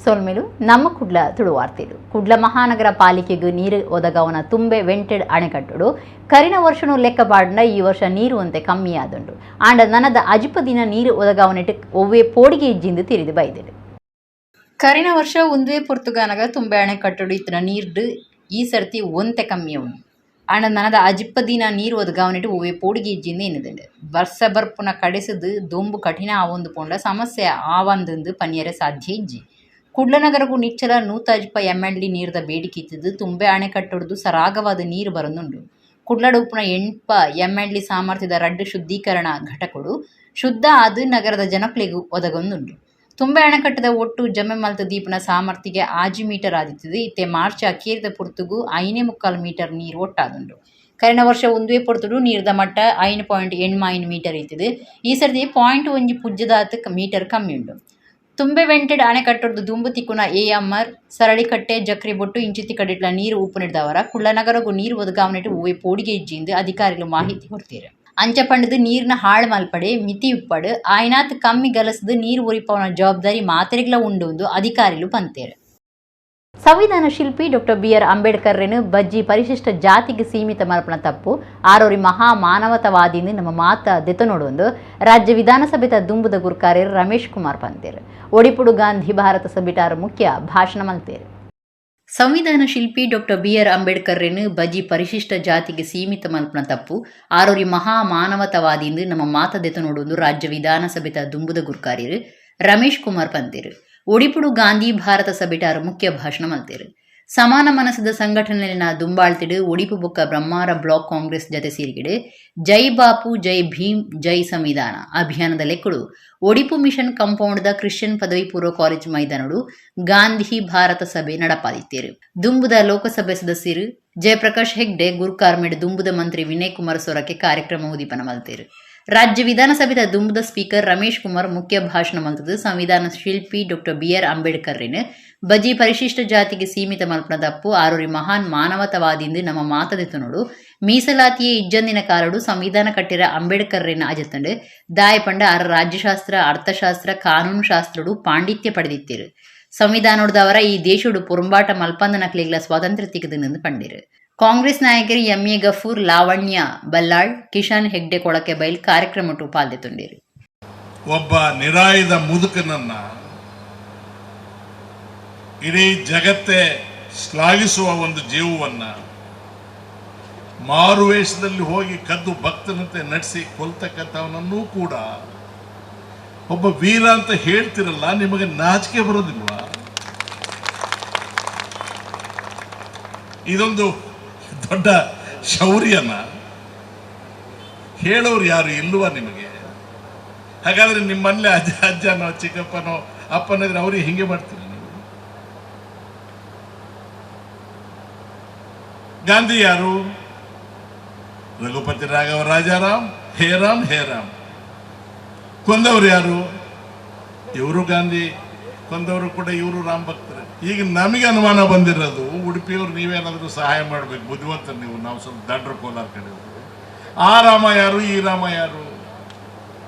ಸೊಲ್ಮೆಲು ನಮ್ಮ ಕುಡ್ಲ ತುಳುವಾರ್ತೆಲು. ಕುಡ್ಲ ಮಹಾನಗರ ಪಾಲಿಕೆಗೆ ನೀರು ಒದಗವನ ತುಂಬೆ ವೆಂಟೆಡ್ ಅಣೆಕಟ್ಟುಡು ಕರಿನ ವರ್ಷನು ಲೆಕ್ಕ ಪಾಡ್ನ ಈ ವರ್ಷ ನೀರು ಒಂತೆ ಕಮ್ಮಿ ಆದುಂಡು. ಆಂಡ ನನದ ಅಜಿಪ ದಿನ ನೀರು ಒದಗವನೆಟ್ ಒವ್ವೆ ಪೋಡಿಗೆ ಇಜ್ಜಿಂದು ತಿರಿದು ಬೈದಿಡು. ಕರಿನ ವರ್ಷ ಒಂದುವೇ ಪೊರ್ತುಗಾನಗ ತುಂಬೆ ಅಣೆಕಟ್ಟುಡು ಇತ್ತಿನ ನೀರ್ಡು ಈ ಸರ್ತಿ ಒಂತೆ ಕಮ್ಮಿ ಉಂಡು. ಆಂಡ ನನದ ಅಜಿಪ್ಪ ದಿನ ನೀರು ಒದಗಾವನೆಟ್ ಒವ್ವೆ ಪೋಡಿಗೆ ಇಜ್ಜಿಂದು ಎನ್ನುದುಂಡು. ಬರ್ಸ ಬರ್ಪುನ ಕಡೆಸದು ದೊಂಬು ಕಠಿಣ ಆವೊಂದು ಪೋಂಡ ಸಮಸ್ಯೆ ಆವಂದುಂದು ಪನಿಯರೆ ಸಾಧ್ಯ ಇಜ್ಜಿ. ಕುಡ್ಲ ನಗರಗು ನಿಚ್ಚಲ 150 ಎಂಎಲ್ಡಿ ನೀರ್ದ ಬೇಡಿಕೆ ಇತ್ತಿದ್ದು ತುಂಬೆ ಅಣೆಕಟ್ಟುಡ್ದು ಸರಾಗವಾದ ನೀರು ಬರೊಂದುಂಡು. ಕುಡ್ಲಡ್ ಉಪ್ಪುನ 80 ಎಂಎಲ್ಡಿ ಸಾಮರ್ಥ್ಯದ ರಡ್ಡ್ ಶುದ್ಧೀಕರಣ ಘಟಕೊಡು ಶುದ್ಧ ಆದ್ ನಗರದ ಜನಕ್ಲೆಗ್ ಒದಗೊಂದುಂಡು. ತುಂಬೆ ಅಣೆಕಟ್ಟದ ಒಟ್ಟು ಜಮೆ ಮಲ್ತ್ ದೀಪುನ ಸಾಮರ್ಥಿಗೆ 6 ಮೀಟರ್ ಆದಿತ್ತುದು ಇತ್ತೆ ಮಾರ್ಚ್ ಅಕೇರಿದ ಪೊರ್ತುಗು 5.75 ಮೀಟರ್ ನೀರು ಒಟ್ಟಾದುಂಡು. ಕರಿನ ವರ್ಷ ಒಂದುವೇ ಪೊರ್ತುಡು ನೀರ್ದ ಮಟ್ಟ 5.85 ಮೀಟರ್ ಇತ್ತಿದು ಈ ಸರ್ತಿ 0.1 ಪುಜ್ಜದಾತ್ ಮೀಟರ್ ಕಮ್ಮಿ ಉಂಡು. ತುಂಬೆ ವೆಂಟೆಡ್ ಅಣೆಕಟ್ಟುಡ್ದು ದುಂಬು ತಿಕ್ಕುನ ಎಎಂಆರ್, ಸರಳಿಕಟ್ಟೆ, ಜಕ್ರಿಬೊಟ್ಟು ಇಂಚಿತ್ತಿ ಕಡೆಟ್ಲ ನೀರು ಉಪ್ಪುನೆಡ್ದಾವರ ಕುಡ್ಲ ನಗರಗು ನೀರು ಒದಗಾವನೆಟ್ ಒವ್ವೆ ಪೋಡಿಗೆ ಇಜ್ಜಿಂದು ಅಧಿಕಾರಿಲು ಮಾಹಿತಿ ಕೊರ್ತೆರ್. ಅಂಚ ಪಂಡುದು ನೀರ್ನ ಹಾಳು ಮಲ್ಪಡೆ ಮಿತಿ ಉಪ್ಪಡ್ ಆಯ್ನಾತ್ ಕಮ್ಮಿ ಗಲಸ್ದು ನೀರು ಒರಿಪಾವುನ ಜವಾಬ್ದಾರಿ ಮಾತೆರೆಗ್ಲ ಉಂಡು ಅಧಿಕಾರಿಲು ಪಂತೇರು. ಸಂವಿಧಾನ ಶಿಲ್ಪಿ ಡಾಕ್ಟರ್ ಬಿ ಆರ್ ಅಂಬೇಡ್ಕರ್ ರೆನ್ ಬಜ್ಜಿ ಪರಿಶಿಷ್ಟ ಜಾತಿಗೆ ಸೀಮಿತ ಮಲ್ಪನ ತಪ್ಪು, ಆರೋರಿ ಮಹಾ ಮಾನವತಾವಾದಿ ನಮ್ಮ ಮಾತ ದೆತೊನೊಡು ರಾಜ್ಯ ವಿಧಾನಸಭೆತ ದುಂಬುದ ಗುರ್ಕಾರೆರ್ ರಮೇಶ್ ಕುಮಾರ್ ಪಂತೇರು. ಒಡಿಪುಡು ಗಾಂಧಿ ಭಾರತ ಸಭೆಟಾರ ಮುಖ್ಯ ಭಾಷಣ ಮಲ್ತೇರು. ಸಂವಿಧಾನ ಶಿಲ್ಪಿ ಡಾಕ್ಟರ್ ಬಿ ಆರ್ ಅಂಬೇಡ್ಕರ್ ರೆನ್ ಬಜಿ ಪರಿಶಿಷ್ಟ ಜಾತಿಗೆ ಸೀಮಿತ ಮಲ್ಪನ ತಪ್ಪು, ಆರೋರಿ ಮಹಾ ಮಾನವತಾವಾದಿ ನಮ್ಮ ಮಾತ ದೆತೊನೊಡು ರಾಜ್ಯ ವಿಧಾನಸಭೆತ ದುಂಬುದ ಗುರ್ಕಾರ್ಯರು ರಮೇಶ್ ಕುಮಾರ್ ಪಂತೇರು. ಒಡಿಪುಡು ಗಾಂಧಿ ಭಾರತ ಸಭೆಟಾರ ಮುಖ್ಯ ಭಾಷಣ ಮಲ್ತೇರು. ಸಮಾನ ಮನಸ್ಸದ ಸಂಘಟನೆಲಿನ ದುಂಬಾಳ್ತಿಡು ಒಡಿಪು ಬೊಕ್ಕ ಬ್ರಹ್ಮಾರ ಬ್ಲಾಕ್ ಕಾಂಗ್ರೆಸ್ ಜತೆ ಸೇರಿಗಿಡು ಜೈ ಬಾಪು ಜೈ ಭೀಮ್ ಜೈ ಸಂವಿಧಾನ ಅಭಿಯಾನದ ಲೆಕ್ಕಡು Odipu mission compound the Christian ಪದವಿ ಪೂರ್ವ ಕಾಲೇಜ್ ಮೈದಾನಡು ಗಾಂಧಿ ಭಾರತ ಸಭೆ ನಡಪಾದಿತ್ತೇರು. ದುಂಬುದ ಲೋಕಸಭೆ ಸದಸ್ಯರು ಜಯಪ್ರಕಾಶ್ ಹೆಗ್ಡೆ ಗುರ್ಕಾರ್ಮೆಡ್ ದುಂಬುದ ಮಂತ್ರಿ ವಿನಯ್ ಕುಮಾರ್ ಸೊರಕೆ ಕಾರ್ಯಕ್ರಮ ಉದ್ದೀಪನ ಮಲ್ತೇರು. ರಾಜ್ಯ ವಿಧಾನಸಭೆದ ದುಂಬುದ ಸ್ಪೀಕರ್ ರಮೇಶ್ ಕುಮಾರ್ ಮುಖ್ಯ ಭಾಷಣ ಮಲ್ತದು ಸಂವಿಧಾನ ಶಿಲ್ಪಿ ಡಾಕ್ಟರ್ ಬಿ ಆರ್ ಅಂಬೇಡ್ಕರ್ ರೆನ್ ಬಜಿ ಪರಿಶಿಷ್ಟ ಜಾತಿಗೆ ಸೀಮಿತ ಮಲ್ಪನ ತಪ್ಪು, ಆರೋರಿ ಮಹಾನ್ ಮಾನವತಾವಾದಿಂದು ನಮ್ಮ ಮಾತದೆತೊನೊಡು. ಮೀಸಲಾತಿಯೇ ಇಜ್ಜಂದಿನ ಕಾಲಡು ಸಂವಿಧಾನ ಕಟ್ಟಿರ ಅಂಬೇಡ್ಕರ್ ರೆನ್ ಅಜತ್ತಂಡು. ದಾಯ ಪಂಡ ಅರ ರಾಜ್ಯಶಾಸ್ತ್ರ, ಅರ್ಥಶಾಸ್ತ್ರ, ಕಾನೂನು ಶಾಸ್ತ್ರಡು ಪಾಂಡಿತ್ಯ ಪಡೆದಿತ್ತೇರು. ಸಂವಿಧಾನೋಡ್ದವರ ಈ ದೇಶಡು ಪೊರುಂಬಾಟ ಮಲ್ಪಂದನಕ್ಲೆಗ್ಲ ಸ್ವಾತಂತ್ರ್ಯ ತಿಕ್ಕುದು ಪಂಡಿರು. ಕಾಂಗ್ರೆಸ್ ನಾಯಕರು ಎಂ ಎ ಗಫೂರ್, ಲಾವಣ್ಯ ಬಲ್ಲಾಳ್, ಕಿಶನ್ ಹೆಗ್ಡೆ ಕೊಳಕೆ ಬೈಲ್ ಕಾರ್ಯಕ್ರಮ ಪಾಲ್ದೆತೊಂಡೇರು. ಒಬ್ಬ ನಿರಾಯುಧ ಮುದುಕನನ್ನ ಇಡೀ ಜಗತ್ತೇ ಶ್ಲಾಘಿಸುವ ಒಂದು ಜೀವವನ್ನ ಮಾರುವೇಷದಲ್ಲಿ ಹೋಗಿ ಕದ್ದು ಭಕ್ತನಂತೆ ನಡೆಸಿ ಕೊಲ್ತಕ್ಕಂಥವನನ್ನೂ ಕೂಡ ಒಬ್ಬ ವೀರ ಅಂತ ಹೇಳ್ತಿರಲ್ಲ, ನಿಮಗೆ ನಾಚಿಕೆ ಬರೋದಿಲ್ವಾ? ಇದೊಂದು ದೊಡ್ಡ ಶೌರ್ಯನ ಹೇಳೋರು ಯಾರು ಇಲ್ವಾ ನಿಮಗೆ? ಹಾಗಾದ್ರೆ ನಿಮ್ಮಲ್ಲೇ ಅಜ್ಜ ಅಜ್ಜನೋ ಚಿಕ್ಕಪ್ಪನೋ ಅಪ್ಪನಿದ್ರೆ ಅವ್ರಿಗೆ ಹಿಂಗೆ ಮಾಡ್ತೀರಿ ನೀವು? ಗಾಂಧಿ ಯಾರು? ರಘುಪತಿ ರಾಘವ ರಾಜಾರಾಮ್, ಹೇ ರಾಮ್ ಹೇ ರಾಮ್. ಕೊಂದವರು ಯಾರು? ಇವರು ಗಾಂಧಿ ಕೊಂದವರು ಕೂಡ ಇವರು ರಾಮ್ ಭಕ್ತರು. ಈಗ ನಮಗೆ ಅನುಮಾನ ಬಂದಿರೋದು, ಉಡುಪಿಯವರು ನೀವೇನಾದರೂ ಸಹಾಯ ಮಾಡಬೇಕು, ಬುದ್ಧಿವಂತರು ನೀವು, ನಾವು ಸ್ವಲ್ಪ ದಂಡ್ರ ಕೋಲಾರ ಕಡೆಯವರು. ಆ ರಾಮ ಯಾರು, ಈ ರಾಮ ಯಾರು?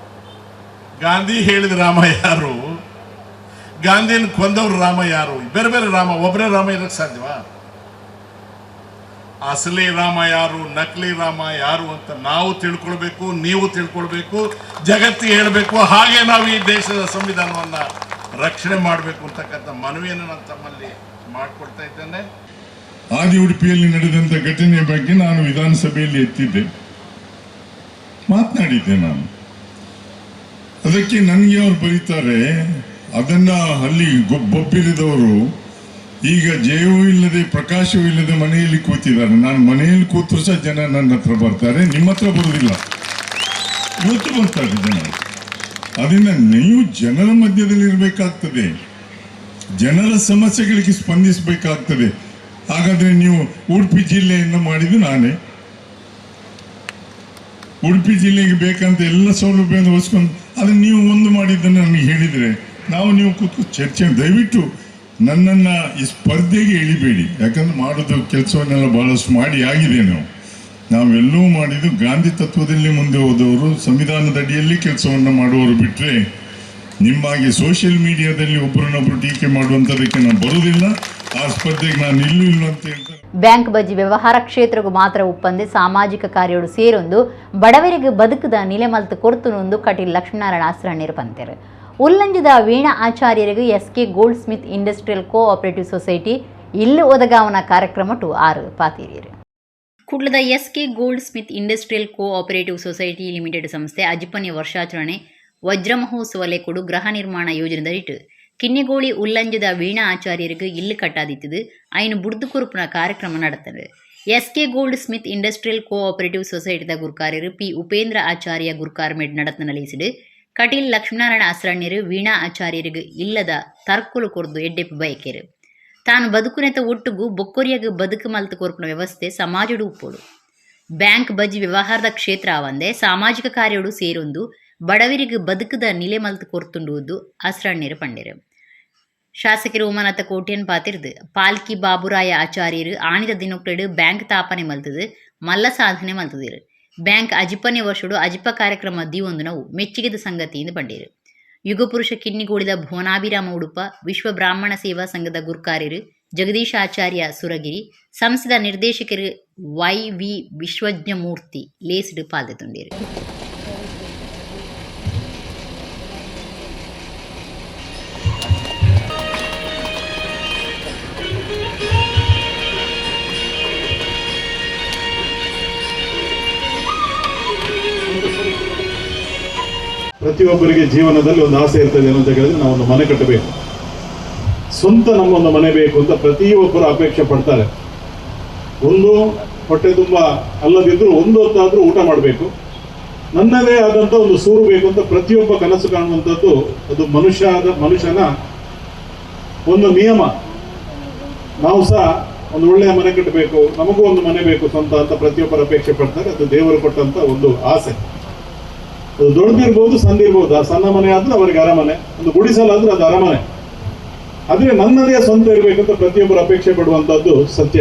ಗಾಂಧಿ ಹೇಳಿದ ರಾಮ ಯಾರು, ಗಾಂಧಿನ ಕೊಂದವರು ರಾಮ ಯಾರು? ಬೇರೆ ಬೇರೆ ರಾಮ, ಒಬ್ಬರೇ ರಾಮ ಇರಕ್ಕೆ ಸಾಧ್ಯವಾ? ಅಸಲಿ ರಾಮ ಯಾರು, ನಕಲಿ ರಾಮ ಯಾರು ಅಂತ ನಾವು ತಿಳ್ಕೊಳ್ಬೇಕು, ನೀವು ತಿಳ್ಕೊಳ್ಬೇಕು, ಜಗತ್ತಿಗೆ ಹೇಳಬೇಕು. ಹಾಗೆ ನಾವು ಈ ದೇಶದ ಸಂವಿಧಾನವನ್ನ ರಕ್ಷಣೆ ಮಾಡಬೇಕು ಅಂತಕ್ಕಂಥ ಮನವಿಯನ್ನು ನಾನು ತಮ್ಮಲ್ಲಿ ಮಾಡಿಕೊಡ್ತಾ ಇದ್ದೇನೆ. ಆದಿ ಉಡುಪಿಯಲ್ಲಿ ನಡೆದಂಥ ಘಟನೆಯ ಬಗ್ಗೆ ನಾನು ವಿಧಾನಸಭೆಯಲ್ಲಿ ಎತ್ತಿದ್ದೆ, ಮಾತನಾಡಿದ್ದೆ ನಾನು. ಅದಕ್ಕೆ ನನಗೆ ಅವರು ಬರೀತಾರೆ, ಅದನ್ನ ಅಲ್ಲಿ ಬೊಬ್ಬಿರಿದವರು ಈಗ ಜಯವೂ ಇಲ್ಲದೆ ಪ್ರಕಾಶವೂ ಇಲ್ಲದೆ ಮನೆಯಲ್ಲಿ ಕೂತಿದ್ದಾರೆ. ನಾನು ಮನೆಯಲ್ಲಿ ಕೂತರು ಸಹ ಜನ ನನ್ನ ಹತ್ರ ಬರ್ತಾರೆ, ನಿಮ್ಮ ಹತ್ರ ಬರುವುದಿಲ್ಲ. ಇವತ್ತು ಬರ್ತಾರೆ ಜನ. ಅದರಿಂದ ನೀವು ಜನರ ಮಧ್ಯದಲ್ಲಿ ಇರಬೇಕಾಗ್ತದೆ, ಜನರ ಸಮಸ್ಯೆಗಳಿಗೆ ಸ್ಪಂದಿಸಬೇಕಾಗ್ತದೆ. ಹಾಗಾದ್ರೆ ನೀವು ಉಡುಪಿ ಜಿಲ್ಲೆಯನ್ನು ಮಾಡಿದ್ದು ನಾನೇ. ಉಡುಪಿ ಜಿಲ್ಲೆಗೆ ಬೇಕಂತ ಎಲ್ಲ ಸೌಲಭ್ಯವನ್ನು ಒದಗಿಸ್ಕೊಂಡು ಅದನ್ನು ನೀವು ಒಂದು ಮಾಡಿದ್ದನ್ನು ನನಗೆ ಹೇಳಿದರೆ ನಾವು ನೀವು ಕೂತ್ಕೊ ಚರ್ಚೆ. ದಯವಿಟ್ಟು ನನ್ನನ್ನು ಈ ಸ್ಪರ್ಧೆಗೆ ಎಳಿಬೇಡಿ. ಯಾಕಂದ್ರೆ ಮಾಡೋದು ಕೆಲಸವನ್ನೆಲ್ಲ ಭಾಳಷ್ಟು ಮಾಡಿ ಆಗಿದೆ. ನಾವೆಲ್ಲವೂ ಮಾಡಿದ್ದು ಗಾಂಧಿ ತತ್ವದಲ್ಲಿ ಮುಂದೆ ಹೋದವರು, ಸಂವಿಧಾನದ ಅಡಿಯಲ್ಲಿ ಕೆಲಸವನ್ನು ಮಾಡುವವರು ಬಿಟ್ಟರೆ ನಿಮ್ಮಾಗಿ ಸೋಷಿಯಲ್ ಮೀಡಿಯಾದಲ್ಲಿ ಒಬ್ಬರನ್ನೊಬ್ಬರು ಟೀಕೆ ಮಾಡುವಂಥದ್ದಕ್ಕೆ ನಾನು ಬರುವುದಿಲ್ಲ, ಆ ಸ್ಪರ್ಧೆಗೆ ನಾನು ನಿಲ್ಲೂ ಇಲ್ಲ ಅಂತ ಹೇಳ್ತಾರೆ. ಬ್ಯಾಂಕ್ ಬಜ್ಜಿ ವ್ಯವಹಾರ ಕ್ಷೇತ್ರಗೂ ಮಾತ್ರ ಒಪ್ಪಂದೆ ಸಾಮಾಜಿಕ ಕಾರ್ಯೋಡು ಸೇರೊಂದು ಬಡವರಿಗೆ ಬದುಕದ ನಿಲೆಮಲ್ತು ಕೊರ್ತುನೊಂದು ಕಟೀಲ್ ಲಕ್ಷ್ಮೀನಾರಾಯಣ ಆಸ್ರಣ್ಣರು ಪಂತೆರು. ಉಲ್ಲಂಜದ ವೀಣಾ ಆಚಾರ್ಯರಿಗೆ SK gold smith industrial cooperative society ಇಲ್ಲು ಒದಗಾವನ ಕಾರ್ಯಕ್ರಮಟು ಆರು ಪಾತೀರಿಯರು. ಕುಡ್ಲದ SK gold smith industrial cooperative society limited ಸಂಸ್ಥೆ ಅಜಿಪನ್ಯ ವರ್ಷಾಚರಣೆ ವಜ್ರ ಮಹೋತ್ಸವ ಲೆಕ್ಕಡು ಗೃಹ ನಿರ್ಮಾಣ ಯೋಜನೆದಡಿಟ್ ಕಿನ್ನಿಗೋಳಿ ಉಲ್ಲಂಜದ ವೀಣಾ ಆಚಾರ್ಯರಿಗೆ ಇಲ್ಲು ಕಟ್ಟಾದಿತ್ತದು ಐನು ಬುಡ್ದು ಕೊರುಪುನ ಕಾರ್ಯಕ್ರಮ நடத்தது. SK gold Smith industrial cooperative ಸೊಸೈಟಿದ ಗುರ್ಕಾರ್ಯರು P Upendra ಆಚಾರ್ಯ ಗುರ್ಕಾರ್ಮೆಡ್ ನಡತನ ಲೇಸಿಡು ಕಟೀಲ್ ಲಕ್ಷ್ಮೀನಾರಾಯಣ ಅಸ್ರಣ್ಯರು ವೀಣಾ ಆಚಾರ್ಯರಿಗೆ ಇಲ್ಲದ ತರ್ಕುಲು ಕೊರ್ದು ಎಡ್ಡೆಪ್ಪು ಬಯಕೆರು. ತಾನು ಬದುಕುನೆತ ಒಟ್ಟುಗು ಬೊಕ್ಕೊರಿಯಾಗ ಬದುಕು ಮಲ್ತು ಕೊರ್ಪುನ ವ್ಯವಸ್ಥೆ ಸಮಾಜಡು ಉಪ್ಪೋಡು. ಬ್ಯಾಂಕ್ ಬಜ್ಜಿ ವ್ಯವಹಾರದ ಕ್ಷೇತ್ರ ಆವಂದೆ ಸಾಮಾಜಿಕ ಕಾರ್ಯೋಡು ಸೇರೊಂದು ಬಡವರಿಗೆ ಬದುಕದ ನಿಲೆ ಮಲ್ತು ಕೊರ್ತುಂಡುವುದು ಅಸ್ರಣ್ಯರು ಪಂಡೆರು. ಶಾಸಕರು ಉಮಾನಾಥ ಕೋಟ್ಯನ್ ಪಾತಿರ್ದು ಪಾಲ್ಕಿ ಬಾಬುರಾಯ ಆಚಾರ್ಯರು ಆಣಿದ ದಿನೊಕ್ಲೆಡು ಬ್ಯಾಂಕ್ ತಾಪನೆ ಮಲ್ತದು ಮಲ್ಲ ಸಾಧನೆ ಮಲ್ತದಿರು. ಬ್ಯಾಂಕ್ ಅಜಿಪನೆ ವರ್ಷಡು ಅಜಿಪ ಕಾರ್ಯಕ್ರಮ ದೀವೊಂದು ನಾವು ಮೆಚ್ಚುಗೆದ ಸಂಗತಿ ಎಂದು ಪಂಡೇರು. ಯುಗಪುರುಷ ಕಿನ್ನಿಗೋಳಿದ ಭುವನಾಭಿರಾಮ ಉಡುಪ, ವಿಶ್ವ ಬ್ರಾಹ್ಮಣ ಸೇವಾ ಸಂಘದ ಗುರ್ಕಾರ್ಯರು ಜಗದೀಶ ಆಚಾರ್ಯ ಸುರಗಿರಿ, ಸಂಸ್ಥೆದ ನಿರ್ದೇಶಕರು why we ವಿಶ್ವಜ್ಞಮೂರ್ತಿ ಲೇಸ್ಡ್ ಪಾಲ್ದೆತೊಂಡೇರು. ಪ್ರತಿಯೊಬ್ಬರಿಗೆ ಜೀವನದಲ್ಲಿ ಒಂದು ಆಸೆ ಇರ್ತದೆ. ಏನು ಅಂತ ಕೇಳಿದ್ರೆ, ನಾವು ಒಂದು ಮನೆ ಕಟ್ಟಬೇಕು, ಸ್ವಂತ ನಮ್ಮೊಂದು ಮನೆ ಬೇಕು ಅಂತ ಪ್ರತಿಯೊಬ್ಬರು ಅಪೇಕ್ಷೆ ಪಡ್ತಾರೆ. ಒಂದು ಹೊಟ್ಟೆ ತುಂಬ ಅಲ್ಲದಿದ್ದರೂ ಒಂದು ಹೊತ್ತಾದರೂ ಊಟ ಮಾಡಬೇಕು, ನನ್ನದೇ ಆದಂಥ ಒಂದು ಸೂರು ಬೇಕು ಅಂತ ಪ್ರತಿಯೊಬ್ಬ ಕನಸು ಕಾಣುವಂಥದ್ದು. ಅದು ಮನುಷ್ಯನ ಒಂದು ನಿಯಮ. ನಾವು ಸಹ ಒಂದು ಒಳ್ಳೆಯ ಮನೆ ಕಟ್ಟಬೇಕು, ನಮಗೂ ಒಂದು ಮನೆ ಬೇಕು ಸ್ವಂತ ಅಂತ ಪ್ರತಿಯೊಬ್ಬರು ಅಪೇಕ್ಷೆ ಪಡ್ತಾರೆ. ಅದು ದೇವರು ಕೊಟ್ಟಂತ ಒಂದು ಆಸೆ. ಅದು ದೊಡ್ಡದಿರ್ಬೋದು, ಸಣ್ಣದಿರ್ಬೋದು. ಆ ಸಣ್ಣ ಮನೆ ಆದ್ರೂ ಅವರಿಗೆ ಅರಮನೆ, ಒಂದು ಗುಡಿಸಲಾದ್ರೂ ಅದು ಅರಮನೆ. ಆದರೆ ನನ್ನದೇ ಸ್ವಂತ ಇರಬೇಕಂತ ಪ್ರತಿಯೊಬ್ಬರು ಅಪೇಕ್ಷೆ ಪಡುವಂಥದ್ದು ಸತ್ಯ.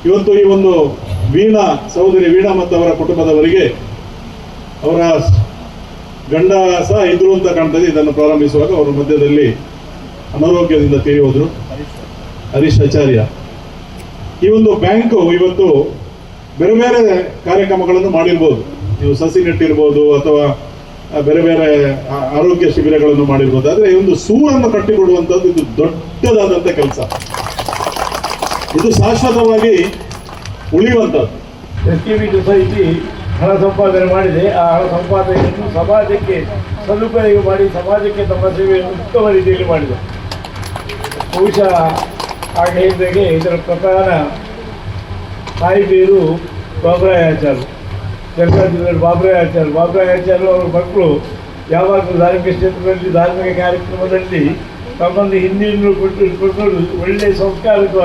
ಇವತ್ತು ಈ ಒಂದು ವೀಣಾ ಸಹೋದರಿ ವೀಣಾ ಮತ್ತು ಅವರ ಕುಟುಂಬದವರಿಗೆ, ಅವರ ಗಂಡ ಸಹ ಇದ್ರು ಅಂತ ಕಾಣ್ತದೆ. ಇದನ್ನು ಪ್ರಾರಂಭಿಸುವಾಗ ಅವರ ಮಧ್ಯದಲ್ಲಿ ಅನಾರೋಗ್ಯದಿಂದ ತೀರಿ ಹೋದ್ರು, ಹರೀಶ್ ಆಚಾರ್ಯ. ಈ ಒಂದು ಬ್ಯಾಂಕು ಇವತ್ತು ಬೇರೆ ಬೇರೆ ಕಾರ್ಯಕ್ರಮಗಳನ್ನು ಮಾಡಿರ್ಬೋದು. ನೀವು ಸಸಿ ನೆಟ್ಟಿರ್ಬೋದು ಅಥವಾ ಬೇರೆ ಬೇರೆ ಆರೋಗ್ಯ ಶಿಬಿರಗಳನ್ನು ಮಾಡಿರ್ಬೋದು. ಆದರೆ ಈ ಒಂದು ಸೂರನ್ನು ಕಟ್ಟಿಕೊಡುವಂಥದ್ದು ಇದು ದೊಡ್ಡದಾದಂಥ ಕೆಲಸ. ಇದು ಶಾಶ್ವತವಾಗಿ ಉಳಿಯುವಂಥದ್ದು. ಎಸ್ಕೆಬಿ ಸೊಸೈಟಿ ಹಣ ಸಂಪಾದನೆ ಮಾಡಿದೆ. ಆ ಹಣ ಸಂಪಾದನೆಯನ್ನು ಸಮಾಜಕ್ಕೆ ಸದುಪಯೋಗ ಮಾಡಿ ಸಮಾಜಕ್ಕೆ ತಮ್ಮ ಸೇವೆಯನ್ನು ಉತ್ತಮ ರೀತಿಯಲ್ಲಿ ಮಾಡಿದೆ. ಬಹುಶಃ ಆಗ ಹೇಳಿದಾಗೆ ಇದರ ಪ್ರಧಾನ ತಾಯಿಬೇರು ಬಾಬುರಾಯ ಆಚಾರ್ಯರು, ಜಗನ್ನಾಥರು ಬಾಬುರಾಯ ಆಚಾರ್ಯರು. ಬಾಬುರಾಯ ಆಚಾರ್ಯರು ಅವರ ಮಕ್ಕಳು ಯಾವಾಗಲೂ ಧಾರ್ಮಿಕ ಕ್ಷೇತ್ರದಲ್ಲಿ, ಧಾರ್ಮಿಕ ಕಾರ್ಯಕ್ರಮದಲ್ಲಿ ತಮ್ಮನ್ನು ಹಿಂದಿನಿಂದಲೂ ಕೊಟ್ಟು ಒಳ್ಳೆಯ ಸಂಸ್ಕಾರಕ್ಕೆ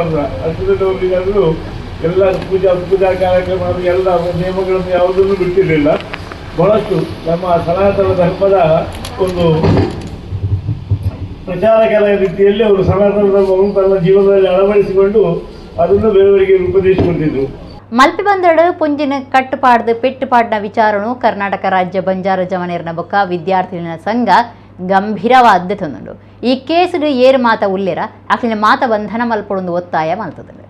ಅಷ್ಟು ದೊಡ್ಡವರಿಗಾದರೂ ಎಲ್ಲ ಪೂಜಾ ಪೂಜಾ ಕಾರ್ಯಕ್ರಮ ಎಲ್ಲ ನಿಯಮಗಳನ್ನು ಯಾವುದನ್ನು ಬಿಟ್ಟಿರಲಿಲ್ಲ. ಬಹಳಷ್ಟು ನಮ್ಮ ಸನಾತನ ಧರ್ಮದ ಒಂದು ಪ್ರಚಾರಕರ ರೀತಿಯಲ್ಲಿ ಅವರು ಸನಾತನ ಧರ್ಮವನ್ನು ತನ್ನ ಜೀವನದಲ್ಲಿ ಅಳವಡಿಸಿಕೊಂಡು ಅದನ್ನು ಬೇರೆಯವರಿಗೆ ಉಪದೇಶ ಕೊಡ್ತಿದ್ರು. ಮಲ್ಪೆ ಬಂದಡು ಪುಂಜಿನ ಕಟ್ಟುಪಾಡ್ದು ಪೆಟ್ಟುಪಾಡಿನ ವಿಚಾರಣು ಕರ್ನಾಟಕ ರಾಜ್ಯ ಬಂಜಾರ ಜವನೇರ್ನ ಬೊಕ್ಕ ವಿದ್ಯಾರ್ಥಿನ ಸಂಘ ಗಂಭೀರವಾದ ತಂದುಂಡು. ಈ ಕೇಸುಡು ಏರು ಮಾತ ಉಲ್ಲೇರ ಅಕ್ಲಿನ ಮಾತ ಬಂಧನ ಮಲ್ಪೊಡೊಂದು ಒತ್ತಾಯ ಮಲ್ತದುಂಡು.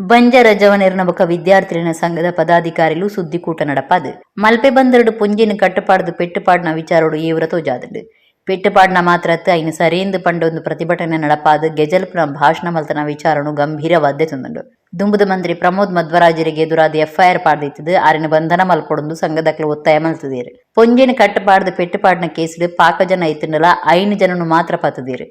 ಬಂಜಾರ ಜವನೇರ್ನ ಬೊಕ್ಕ ವಿದ್ಯಾರ್ಥಿನ ಸಂಘದ ಪದಾಧಿಕಾರಿಲು ಸುದ್ದಿಕೂಟ ನಡಪಾದು ಮಲ್ಪೆ ಬಂದರಡು ಪುಂಜಿನ ಕಟ್ಟುಪಾಡ್ದು ಪೆಟ್ಟುಪಾಡಿನ ವಿಚಾರೋಡು ಏವ್ರ ತೋಜಾದುಂಡು. ಪೆಟ್ಟುಪಾಡಿನ ಮಾತ್ರ ಐನು ಸರೇಂದು ಪಂಡೊಂದು ಪ್ರತಿಭಟನೆ ನಡಪಾದು ಗೆಜಲ್ಪುನ ಭಾಷಣ ಮಲ್ತನ ವಿಚಾರಣು ಗಂಭೀರವಾದ್ದೆ ತಂದುಂಡು. ದುಂಬುದ ಮಂತ್ರಿ ಪ್ರಮೋದ್ ಮಧ್ವರಾಜರಿಗೆ ಎದುರಾದ ಎಫ್ಐಆರ್ ಪಾಡ್ದಿತ್ತದು ಆರಿನ ಬಂಧನ ಮಲ್ಪೊಡೊಂದು ಸಂಘದಕ್ಲು ಒತ್ತಾಯ ಮಲ್ತದೀರು. ಪೊಂಜೆನ ಕಟ್ಟುಪಾಡ್ದು ಪೆಟ್ಟುಪಾಡಿನ ಕೇಸುಡು ಪಾಕ ಜನ ಇತ್ತುಂಡಲ ಐನು ಜನನು ಮಾತ್ರ ಪತ್ತದೀರು.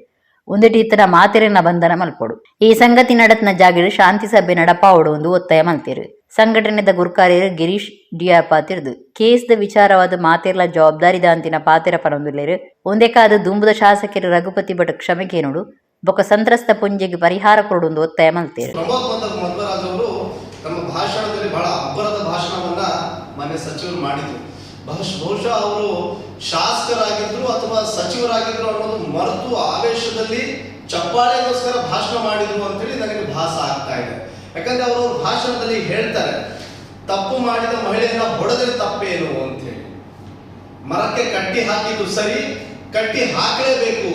ಒಂದಿಟಿ ಇತ್ತನ ಮಾತೆರೆನ ಬಂಧನ ಮಲ್ಪೊಡು. ಈ ಸಂಗತಿ ನಡತ್ನ ಜಾಗಡು ಶಾಂತಿ ಸಭೆ ನಡಪಾವಡು ಒಂದು ಒತ್ತಾಯ ಮಲ್ತೇರು. ಸಂಘಟನೆದ ಗುರ್ಕಾರ್ಯರು ಗಿರೀಶ್ ಡಿಆರ್ ಪಾತಿರ್ದು ಕೇಸ್ದ ವಿಚಾರವಾದ ಮಾತೆರ್ಲ ಜವಾಬ್ದಾರಿ ದಾಂತಿನ ಪಾತೆರ ಪನೊಂದುಲ್ಲೇರು. ಒಂದೇಕಾದ ದುಂಬುದ ಶಾಸಕರು ರಘುಪತಿ ಭಟ್ ಕ್ಷಮೆ ಕೇನೋಡು ಬೊಕ ಸಂತ್ರಸ್ತ ಪುಂಜೆಗೆ ಪರಿಹಾರ ಕೊಡೊಂದು ಒತ್ತಾಯ ಮಲ್ತೇರು. ಪ್ರಮೋದ್ ಮಧ್ವರಾಜ್ ಅವರು ತಮ್ಮ ಭಾಷಣದಲ್ಲಿ ಬಹಳ ಅಬ್ಬರದ ಭಾಷಣವನ್ನ ಮಾನ್ಯ ಸಚಿವರು ಮಾಡಿದ್ರು. ಬಹುಶಃ ಅವರು ಶಾಸಕರಾಗಿದ್ರು ಅಥವಾ ಸಚಿವರಾಗಿದ್ರು ಅನ್ನೋದು ಮರೆತು ಆವೇಶದಲ್ಲಿ ಚಪ್ಪಾಳೆಗೋಸ್ಕರ ಭಾಷಣ ಮಾಡಿದ್ರು ಅಂತೇಳಿ ನನಗೆ ಭಾಸ ಆಗ್ತಾ ಇದೆ. ಯಾಕಂದ್ರೆ ಅವರು ಅವ್ರ ಭಾಷಣದಲ್ಲಿ ಹೇಳ್ತಾರೆ, ತಪ್ಪು ಮಾಡಿದ ಮಹಿಳೆಯನ್ನ ಹೊಡೆದ್ರೆ ತಪ್ಪೇನು ಅಂತೇಳಿ. ಮರಕ್ಕೆ ಕಟ್ಟಿ ಹಾಕಿದ್ದು ಸರಿ, ಕಟ್ಟಿ ಹಾಕಲೇಬೇಕು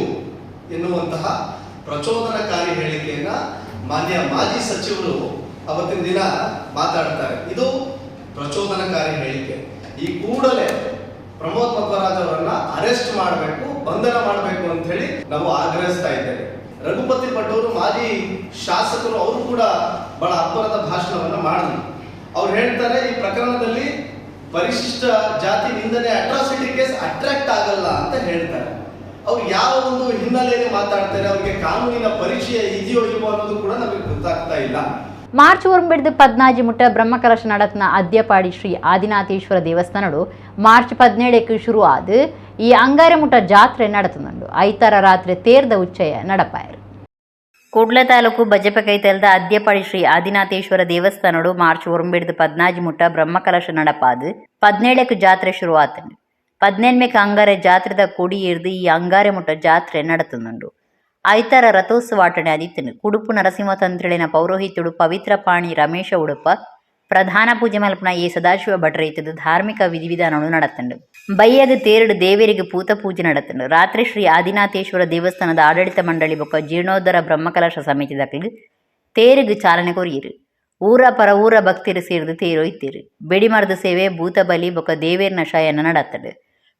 ಎನ್ನುವಂತಹ ಪ್ರಚೋದನಕಾರಿ ಹೇಳಿಕೆಯನ್ನ ಮಾನ್ಯ ಮಾಜಿ ಸಚಿವರು ಅವತ್ತಿನ ದಿನ ಮಾತಾಡ್ತಾರೆ. ಇದು ಪ್ರಚೋದನಕಾರಿ ಹೇಳಿಕೆ. ಈ ಕೂಡಲೇ ಪ್ರಮೋದ್ ಮಧ್ವರಾಜ್ ಅವರನ್ನ ಅರೆಸ್ಟ್ ಮಾಡಬೇಕು, ಬಂಧನ ಮಾಡಬೇಕು ಅಂತ ಹೇಳಿ ನಾವು ಆಗ್ರಹಿಸ್ತಾ ಇದ್ದೇವೆ. ರಘುಪತಿ ಭಟ್ ಅವರು ಮಾಜಿ ಶಾಸಕರು, ಅವರು ಕೂಡ ಬಹಳ ಅಬ್ಬರದ ಭಾಷಣವನ್ನ ಮಾಡಿದ್ರು. ಅವ್ರು ಹೇಳ್ತಾರೆ, ಈ ಪ್ರಕರಣದಲ್ಲಿ ಪರಿಶಿಷ್ಟ ಜಾತಿ ನಿಂದನೆ atrocity case attract ಆಗಲ್ಲ ಅಂತ ಹೇಳ್ತಾರೆ. ಅವ್ರು ಯಾವ ಒಂದು ಹಿನ್ನೆಲೆಯಲ್ಲಿ ಮಾತಾಡ್ತಾರೆ, ಅವ್ರಿಗೆ ಕಾನೂನಿನ ಪರಿಚಯ ಇದೆಯೋ ಇಲ್ವೋ ಅನ್ನೋದು ಕೂಡ ನಮಗೆ ಗೊತ್ತಾಗ್ತಾ ಇಲ್ಲ. ಮಾರ್ಚ್ 9 14 ಮುಟ್ಟ ಬ್ರಹ್ಮಕಲಶ ನಡತ್ನ ಅದ್ಯಪಾಡಿ ಶ್ರೀ ಆದಿನಾಥೇಶ್ವರ ದೇವಸ್ಥಾನಡು ಮಾರ್ಚ್ 17ಕ್ಕೆ ಶುರು ಆದ ಈ ಅಂಗಾರೆ ಮುಟ್ಟ ಜಾತ್ರೆ ನಡತನುಂಡು. ಐತಾರ ರಾತ್ರಿ ತೇರ್ದ ಉಚ್ಚಯ ನಡಪಾಯರು. ಕುಡ್ಲ ತಾಲೂಕು ಬಜಪೆ ಕೈತಲ್ದ ಅದ್ಯಪಾಡಿ ಶ್ರೀ ಆದಿನಾಥೇಶ್ವರ ದೇವಸ್ಥಾನಡು ಮಾರ್ಚ್ 9 14 ಮುಟ್ಟ ಬ್ರಹ್ಮಕಲಶ ನಡಪಾದು 17ಕ್ಕೆ ಜಾತ್ರೆ ಶುರು ಆತಂಡು. 17ಕ್ಕೆ ಅಂಗಾರೆ ಜಾತ್ರೆದ ಕೊಡಿ ಏರ್ದು ಈ ಅಂಗಾರೆ ಮುಟ್ಟ ಜಾತ್ರೆ ನಡತನುಂಡು. ಐತಾರ ರಥೋತ್ಸವ ಆಟಣೆ ಆದಿತ್ತನು. ಕುಡುಪು ನರಸಿಂಹ ತಂತ್ರಿಳಿನ ಪೌರೋಹಿತ್ಯಡು ಪವಿತ್ರ ಪಾಣಿ ರಮೇಶ ಉಡುಪ ಪ್ರಧಾನ ಪೂಜೆ ಮಲ್ಪನ ಎ ಸದಾಶಿವ ಭಟ್ರೈತದ ಧಾರ್ಮಿಕ ವಿಧಿವಿಧಾನಗಳು ನಡತಂಡು. ಬಯ್ಯಗ ತೇರಡು ದೇವರಿಗೆ ಪೂತ ಪೂಜೆ ನಡತಂಡು. ರಾತ್ರಿ ಶ್ರೀ ಆದಿನಾಥೇಶ್ವರ ದೇವಸ್ಥಾನದ ಆಡಳಿತ ಮಂಡಳಿ ಬೊಕ್ಕ ಜೀರ್ಣೋದ್ಧಾರ ಬ್ರಹ್ಮಕಲಶ ಸಮಿತಿ ತೇರಿಗೆ ಚಾಲನೆ ಕೊರಿಯಿರು. ಊರ ಪರ ಊರ ಭಕ್ತಿರು ಸೇರಿದು ತೇರೊಯ್ತೀರು. ಬೆಡಿಮರದ ಸೇವೆ ಭೂತಬಲಿ ಬೊಕ್ಕ ದೇವೇರ್ನ ಶಯನ ನಡತಂಡು.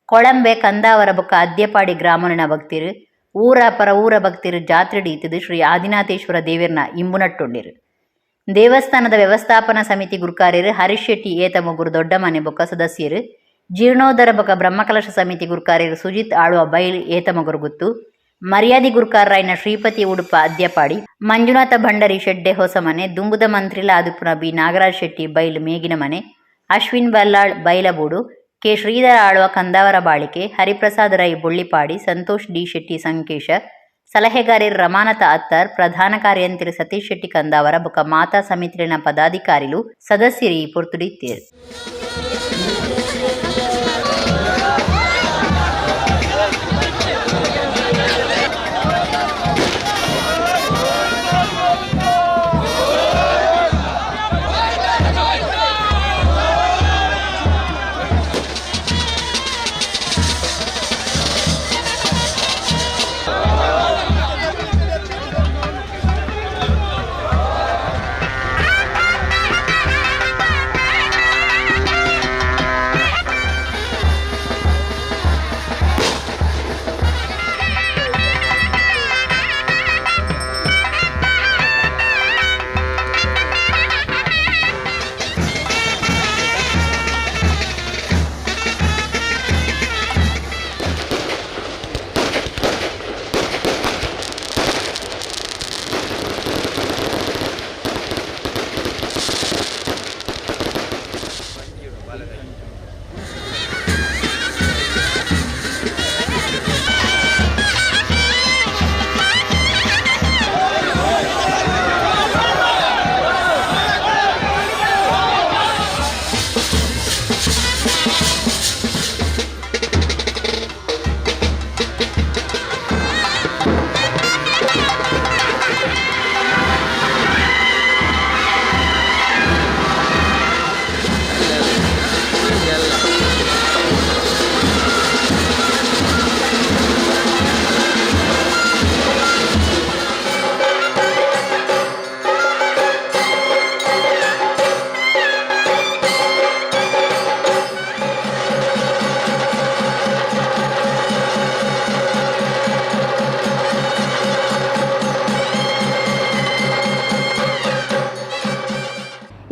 ಕೊಳಂಬೆ ಕಂದಾವರ ಬೊಕ್ಕ ಅದ್ಯಪಾಡಿ ಗ್ರಾಮನ ಭಕ್ತಿರು ಊರ ಪರ ಊರ ಭಕ್ತಿರು ಜಾತ್ರೆಡು ಇತ್ತದು ಶ್ರೀ ಆದಿನಾಥೇಶ್ವರ ದೇವೇರ್ನ ಇಂಬುನಟ್ಟುಂಡಿರು. ದೇವಸ್ಥಾನದ ವ್ಯವಸ್ಥಾಪನಾ ಸಮಿತಿ ಗುರುಕಾರ್ಯರು ಹರೀಶ್ ಶೆಟ್ಟಿ ಏತಮೊಗುರು ದೊಡ್ಡಮನೆ ಬೊಕ್ಕ ಸದಸ್ಯರು, ಜೀರ್ಣೋದ್ಧಾರ ಬೊಕ್ಕ ಬ್ರಹ್ಮಕಲಶ ಸಮಿತಿ ಗುರುಕಾರ್ಯರು ಸುಜಿತ್ ಆಳುವ ಬೈಲ್ ಏತಮೊಗರು ಗುತ್ತು, ಮರ್ಯಾದಿ ಗುರುಕಾರರಾಯನ ಶ್ರೀಪತಿ ಉಡುಪ ಅದ್ಯಪಾಡಿ, ಮಂಜುನಾಥ ಭಂಡಾರಿ ಶೆಡ್ಡೆ ಹೊಸಮನೆ, ದುಂಬುದ ಮಂತ್ರಿಲ ಆದುಪುನ ಬಿ ನಾಗರಾಜ್ ಶೆಟ್ಟಿ ಬೈಲ್ ಮೇಗಿನ ಮನೆ, ಅಶ್ವಿನ್ ಬಲ್ಲಾಳ್ ಬೈಲಬೂಡು, ಕೆ ಶ್ರೀಧರ ಆಳ್ವ ಕಂದಾವರ ಬಾಳಿಕೆ, ಹರಿಪ್ರಸಾದ್ ರೈ ಬೊಳ್ಳಿಪಾಡಿ, ಸಂತೋಷ್ ಡಿ ಶೆಟ್ಟಿ ಸಂಕೇಶ, ಸಲಹೆಗಾರರು ರಮಾನಾಥ ಅತ್ತಾರ್, ಪ್ರಧಾನ ಕಾರ್ಯಂತ್ರಿ ಸತೀಶ್ ಶೆಟ್ಟಿ ಕಂದಾವರ ಬೊಕ್ಕ ಮಾತಾ ಸಮಿತಿನ ಪದಾಧಿಕಾರಿಲು ಸದಸ್ಯರು ಈ ಪೊರ್ತುಡಿತ್ತೇರು.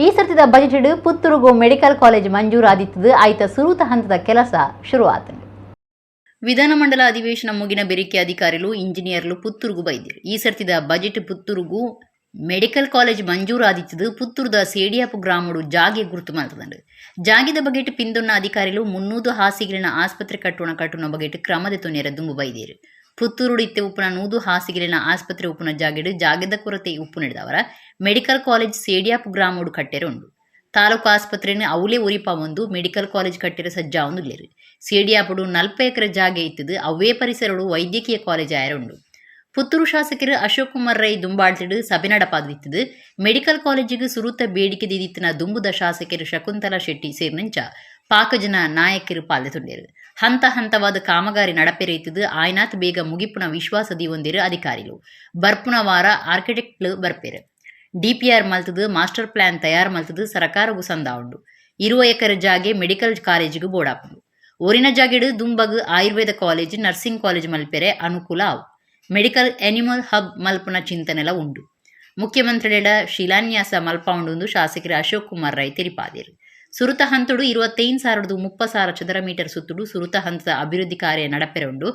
ಈ ಸರ್ತಿದ ಬಜೆಟ್ ಪುತ್ತೂರುಗು ಮೆಡಿಕಲ್ ಕಾಲೇಜ್ ಮಂಜೂರಾದಿತ್ತದು ಆಯ್ತ ಸುರೂತ ಹಂತದ ಕೆಲಸ ಶುರುವಾತಂಡು. ವಿಧಾನಮಂಡಲ ಅಧಿವೇಶನ ಮುಗಿನ ಬೆರಿಕೆ ಅಧಿಕಾರಿಗಳು ಇಂಜಿನಿಯರ್ಲು ಪುತ್ತೂರುಗು ಬೈದಿರು. ಈ ಸರ್ತಿದ ಬಜೆಟ್ ಪುತ್ತೂರುಗು ಮೆಡಿಕಲ್ ಕಾಲೇಜ್ ಮಂಜೂರಾದಿತ್ತದು ಪುತ್ತೂರುದ ಸೇಡಿಯಾಪು ಗ್ರಾಮಡು ಜಾಗೆ ಗುರುತು ಮಲ್ತದಂಡು. ಜಾಗಿದ ಬಗೆಟ್ ಪಿಂದೊನ್ನ ಅಧಿಕಾರಿಗಳು 300 ಹಾಸಿಗೆಲಿನ ಆಸ್ಪತ್ರೆ ಕಟ್ಟುನ ಬಗೆಟ್ ಕ್ರಮದ ತೊನೆರ ದುಂಬು ಬೈದಿರು. ಪುತ್ತೂರುಡು ಇತ್ತೆ ಉಪ್ಪುನ 100 ಹಾಸಿಗೆಲಿನ ಆಸ್ಪತ್ರೆ ಉಪ್ಪುನ ಜಾಗೆಡು ಜಾಗೆದ ಕೊರತೆ ಉಪ್ಪು ನಡೆದವರ ಮೆಡಿಕಲ್ ಕಾಲೇಜ್ ಸೇಡಿಯಾಪು ಗ್ರಾಮಡು ಕಟ್ಟೆರೆ ಉಂಡು. ತಾಲೂಕು ಆಸ್ಪತ್ರೆನ ಅವಲೇ ಉರಿಪಾವೊಂದು ಮೆಡಿಕಲ್ ಕಾಲೇಜ್ ಕಟ್ಟೆರೆ ಸಜ್ಜಾವೊಂದುಲ್ಲೆರ್. ಸೇಡಿಯಾಪುಡು 40 ಎಕರೆ ಜಾಗೆ ಇತ್ತದು ಅವೇ ಪರಿಸರಡು ವೈದ್ಯಕೀಯ ಕಾಲೇಜ್ ಆಯರೆ ಉಂಡು. ಪುತ್ತೂರು ಶಾಸಕರು ಅಶೋಕ್ ಕುಮಾರ್ ರೈ ದುಂಬಾಳ್ತಿಡು ಸಭೆ ನಡಪಾದಿತ್ತದು ಮೆಡಿಕಲ್ ಕಾಲೇಜಿಗೆ ಸುರುತ ಬೇಡಿಕೆ ದಿದಿತ್ತಿನ ದುಂಬುದ ಶಾಸಕರು ಶಕುಂತಲಾ ಶೆಟ್ಟಿ ಸೇರಿನಂಚ ಪಾಕಜನ ನಾಯಕರು ಪಾಲ್ದೆ ತುಂಡೇರು. ಹಂತ ಹಂತವಾದ ಕಾಮಗಾರಿ ನಡಪೆರೈತದು ಆಯ್ನಾತ್ ಬೇಗ ಮುಗಿಪುನ ವಿಶ್ವಾಸ ದೀವೊಂದಿರು ಅಧಿಕಾರಿಲು. ಬರ್ಪುನ ವಾರ ಆರ್ಕಿಟೆಕ್ಟ್ಲು ಬರ್ಪೆರು. ಡಿಪಿಆರ್ ಮಲ್ತದು ಮಾಸ್ಟರ್ ಪ್ಲಾನ್ ತಯಾರು ಮಲ್ತದು ಸರಕಾರಗು ಸಂದಾವುಂಡು. 20 ಎಕರೆ ಜಾಗೆ ಮೆಡಿಕಲ್ ಕಾಲೇಜಿಗೆ ಬೋಡಾಪುಂಡು. ಒರಿನ ಜಾಗೆಡು ದುಂಬಗ್ ಆಯುರ್ವೇದ college, nursing college ಮಲ್ಪೆರೆ ಅನುಕೂಲ ಆವು. Medical animal hub ಮಲ್ಪುನ ಚಿಂತನೆಲ ಉಂಡು. ಮುಖ್ಯಮಂತ್ರಿಲೆಡ ಶಿಲಾನ್ಯಾಸ ಮಲ್ಪಾವುಂಡು ಶಾಸಕರು ಅಶೋಕ್ ಕುಮಾರ್ ರೈ ತೆರಿಪಾದೆರು. ಸುರುತ ಹಂತಡು 25,000ರ್ದು 30,000 ಚದರ ಮೀಟರ್ ಸುತ್ತುಡು ಸುರುತ ಹಂತದ ಅಭಿವೃದ್ಧಿ ಕಾರ್ಯ ನಡಪೆರೆ ಉಂಡು.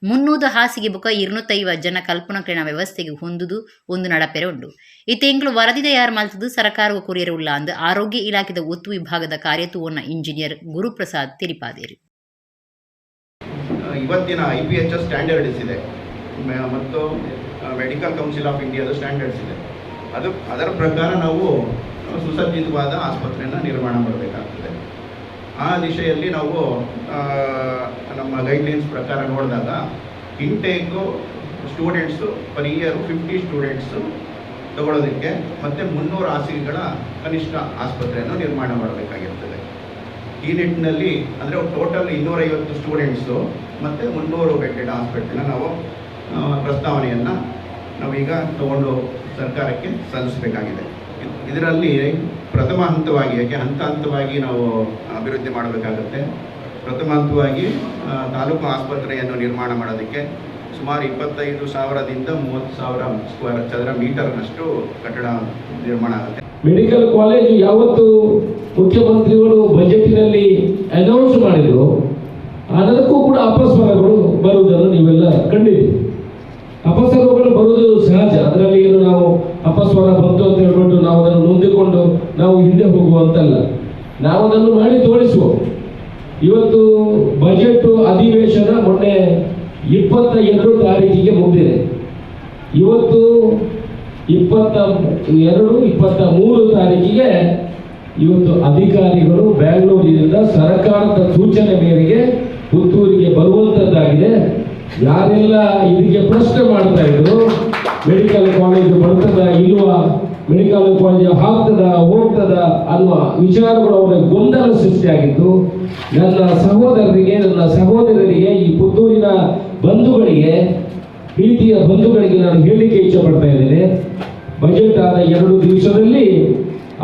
300 ಹಾಸಿಗೆ ಬೊಕ 250 ಜನ ಕಲ್ಪುನಕ್ಲೆನ ವ್ಯವಸ್ಥೆಗೆ ಹೊಂದುದು ಒಂದು ನಡಪೆರೆ ಉಂಡು. ಇತ್ತೆ ಎಂಕ್ಲು ವರದಿ ತಯಾರು ಮಲ್ತದು ಸರಕಾರವು ಕೊರಿಯರೆ ಉಲ್ಲ ಅಂದ್ ಆರೋಗ್ಯ ಇಲಾಖೆದ ಒತ್ತು ವಿಭಾಗದ ಕಾರ್ಯತೂವನ್ನ ಇಂಜಿನಿಯರ್ ಗುರುಪ್ರಸಾದ್ ತೆರಿಪಾದೇರು. ಇವತ್ತಿನ ಐಪಿಎಚ್ಎಸ್ ಸ್ಟ್ಯಾಂಡರ್ಡ್ಸ್ ಇದೆ ಮತ್ತು medical council of ಇಂಡಿಯಾದ ಸ್ಟ್ಯಾಂಡರ್ಡ್ಸ್ ಇದೆ. ಅದು ಅದರ ಪ್ರಕಾರ ನಾವು ಸುಸಜ್ಜಿತವಾದ ಆಸ್ಪತ್ರೆಯನ್ನು ನಿರ್ಮಾಣ ಮಾಡಬೇಕಾಗ್ತದೆ. ಆ ದಿಶೆಯಲ್ಲಿ ನಾವು ನಮ್ಮ ಗೈಡ್ಲೈನ್ಸ್ ಪ್ರಕಾರ ನೋಡಿದಾಗ intake students per year 50 students ತಗೊಳ್ಳೋದಕ್ಕೆ ಮತ್ತು 300 ಹಾಸಿಗೆಗಳ ಕನಿಷ್ಠ ಆಸ್ಪತ್ರೆಯನ್ನು ನಿರ್ಮಾಣ ಮಾಡಬೇಕಾಗಿರ್ತದೆ. ಈ ನಿಟ್ಟಿನಲ್ಲಿ ಅಂದರೆ ಟೋಟಲ್ 250 ಸ್ಟೂಡೆಂಟ್ಸು ಮತ್ತು 300 ಬೆಡ್ಡೆಡ್ ಹಾಸ್ಪಿಟ್ಲನ್ನ ನಾವು ಪ್ರಸ್ತಾವನೆಯನ್ನು ನಾವೀಗ ತಗೊಂಡು ಸರ್ಕಾರಕ್ಕೆ ಸಲ್ಲಿಸಬೇಕಾಗಿದೆ. ಇದರಲ್ಲಿ ಪ್ರಥಮ ಹಂತವಾಗಿ, ಯಾಕೆ ಹಂತ ಹಂತವಾಗಿ ನಾವು ಅಭಿವೃದ್ಧಿ ಮಾಡಬೇಕಾಗುತ್ತೆ. ಪ್ರಥಮ ಹಂತವಾಗಿ ತಾಲೂಕು ಆಸ್ಪತ್ರೆಯನ್ನು ನಿರ್ಮಾಣ ಮಾಡೋದಕ್ಕೆ ಸುಮಾರು 25,000ದಿಂದ 30,000 ಸ್ಕ್ವೇರ್ ಚದರ ಮೀಟರ್ನಷ್ಟು ಕಟ್ಟಡ ನಿರ್ಮಾಣ ಆಗುತ್ತೆ. ಮೆಡಿಕಲ್ ಕಾಲೇಜು ಯಾವತ್ತು ಮುಖ್ಯಮಂತ್ರಿಗಳು ಬಜೆಟಿನಲ್ಲಿ ಅನೌನ್ಸ್ ಮಾಡಿದ್ರು, ಅದಕ್ಕೂ ಕೂಡ ಅಪಸ್ವರಗಳು ಬರುವುದನ್ನು ನೀವೆಲ್ಲ ಕಂಡಿದ್ದೀರಿ. ಅಪಸ್ವರಗಳು ಬರುವುದು ಸಹಜ. ಅದರಲ್ಲಿ ಏನು ನಾವು ಅಪಸ್ವರ ಬಂತು ಅಂತ ಹೇಳ್ಬಿಟ್ಟು ನಾವು ಅದನ್ನು ನೊಂದಿಕೊಂಡು ನಾವು ಹಿಂದೆ ಹೋಗುವಂತಲ್ಲ. ನಾವು ಅದನ್ನು ಮಾಡಿ ತೋರಿಸುವ. ಇವತ್ತು ಬಜೆಟ್ ಅಧಿವೇಶನ ಮೊನ್ನೆ 22 ತಾರೀಕಿಗೆ ಮುಗಿದಿದೆ. ಇವತ್ತು 22, 23 ತಾರೀಕಿಗೆ ಇವತ್ತು ಅಧಿಕಾರಿಗಳು ಬ್ಯಾಂಗ್ಳೂರಿನಿಂದ ಸರ್ಕಾರದ ಸೂಚನೆ ಮೇರೆಗೆ ಪುತ್ತೂರಿಗೆ ಬರುವಂಥದ್ದಾಗಿದೆ. ಯಾರೆಲ್ಲ ಇದಕ್ಕೆ ಪ್ರಶ್ನೆ ಮಾಡ್ತಾ ಇದ್ರು, ಮೆಡಿಕಲ್ ಕಾಲೇಜು ಬರ್ತದ ಇಲ್ವಾ, ಮೆಡಿಕಲ್ ಕಾಲೇಜು ಆಗ್ತದ ಹೋಗ್ತದ ಅನ್ನುವ ವಿಚಾರಗಳು ಅವರ ಗೊಂದಲ ಸೃಷ್ಟಿಯಾಗಿತ್ತು. ನನ್ನ ಸಹೋದರರಿಗೆ, ನನ್ನ ಸಹೋದರರಿಗೆ, ಈ ಪುತ್ತೂರಿನ ಬಂಧುಗಳಿಗೆ, ಪ್ರೀತಿಯ ಬಂಧುಗಳಿಗೆ ನಾನು ಹೇಳಲಿಕ್ಕೆ ಇಚ್ಛೆ ಪಡ್ತಾ ಇದ್ದೇನೆ. ಬಜೆಟ್ ಆದ 2 ದಿವಸದಲ್ಲಿ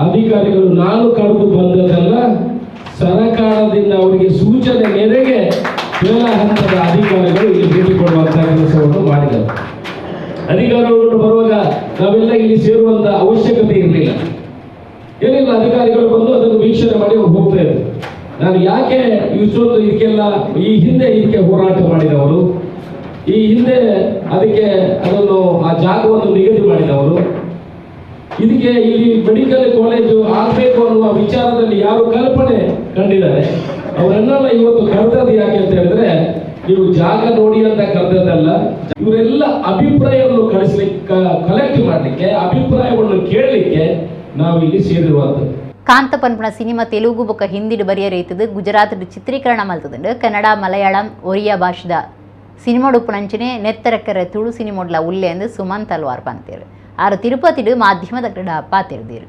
ಅಧಿಕಾರಿಗಳು ನಾನು ಕರೆದು ಬಂದದ್ದಲ್ಲ, ಸರ್ಕಾರದಿಂದ ಅವರಿಗೆ ಸೂಚನೆ ಮೇರೆಗೆ ಕೆಳ ಹಂತದ ಅಧಿಕಾರಿಗಳು ಇಲ್ಲಿ ಭೇಟಿ ಕೊಡುವಂತಹ ಕೆಲಸವನ್ನು ಮಾಡಿದರು. ಅಧಿಕಾರಿಗಳು ಬರುವಾಗ ನಾವೆಲ್ಲ ಇಲ್ಲಿ ಸೇರುವಂತ ಅವಶ್ಯಕತೆ ಇರಲಿಲ್ಲ, ಏನಿಲ್ಲ. ಅಧಿಕಾರಿಗಳು ಬಂದು ಅದನ್ನು ವೀಕ್ಷಣೆ ಮಾಡಿ ಅವ್ರು ಹೋಗ್ತಾ ಇದ್ರು. ನಾನು ಯಾಕೆ ಇಷ್ಟೊಂದು ಇದಕ್ಕೆಲ್ಲ, ಈ ಹಿಂದೆ ಇದಕ್ಕೆ ಹೋರಾಟ ಮಾಡಿದವರು, ಈ ಹಿಂದೆ ಅದಕ್ಕೆ ಅದನ್ನು ಆ ಜಾಗವನ್ನು ನಿಗದಿ ಮಾಡಿದವರು, ಇದಕ್ಕೆ ಇಲ್ಲಿ ಮೆಡಿಕಲ್ ಕಾಲೇಜು ಆಗಬೇಕು ಅನ್ನುವ ವಿಚಾರದಲ್ಲಿ ಯಾರು ಕಲ್ಪನೆ ಕಂಡಿದ್ದಾರೆ, ಅವರನ್ನೆಲ್ಲ ಇವತ್ತು ಕರೆದದ್ದು ಯಾಕೆ ಅಂತ ಹೇಳಿದ್ರೆ, ನೀವು ಜಾಗ ನೋಡಿ ಅಂತ ಕರೆದದ್ದಲ್ಲ. ಇವರೆಲ್ಲ ಅಭಿಪ್ರಾಯವನ್ನು ಕಳಿಸ್ಲಿಕ್ಕೆ, ಕಲೆಕ್ಟ್ ಮಾಡಲಿಕ್ಕೆ, ಅಭಿಪ್ರಾಯವನ್ನು ಕೇಳಲಿಕ್ಕೆ ನಾವು ಇಲ್ಲಿ ಸೇರಿರುವಂಥದ್ದು. ಕಾಂತ ಪನ್ಪುನ ಸಿನಿಮಾ ತೆಲುಗು ಬೊಕ್ಕ ಹಿಂದಿಡು ಬರಿಯರೈತದು. ಗುಜರಾತ್ ಚಿತ್ರೀಕರಣ ಮಲ್ತದುಂಡು. ಕನ್ನಡ, ಮಲಯಾಳಂ, ಒರಿಯಾ ಭಾಷೆದ ಸಿನಿಮಾಡುಪ್ಪುನಂಚನೆ ನೆತ್ತರಕ್ಕರೆ ತುಳು ಸಿನಿಮೋಡ್ಲ ಉಲ್ಲೆ ಎಂದು ಸುಮನ್ ತಲ್ವಾರ್ ಪಂತೇರು. ಆರು ತಿರುಪತಿಡು ಮಾಧ್ಯಮದ ಕ್ರೀಡಾ ಪಾತಿರ್ದಿರು.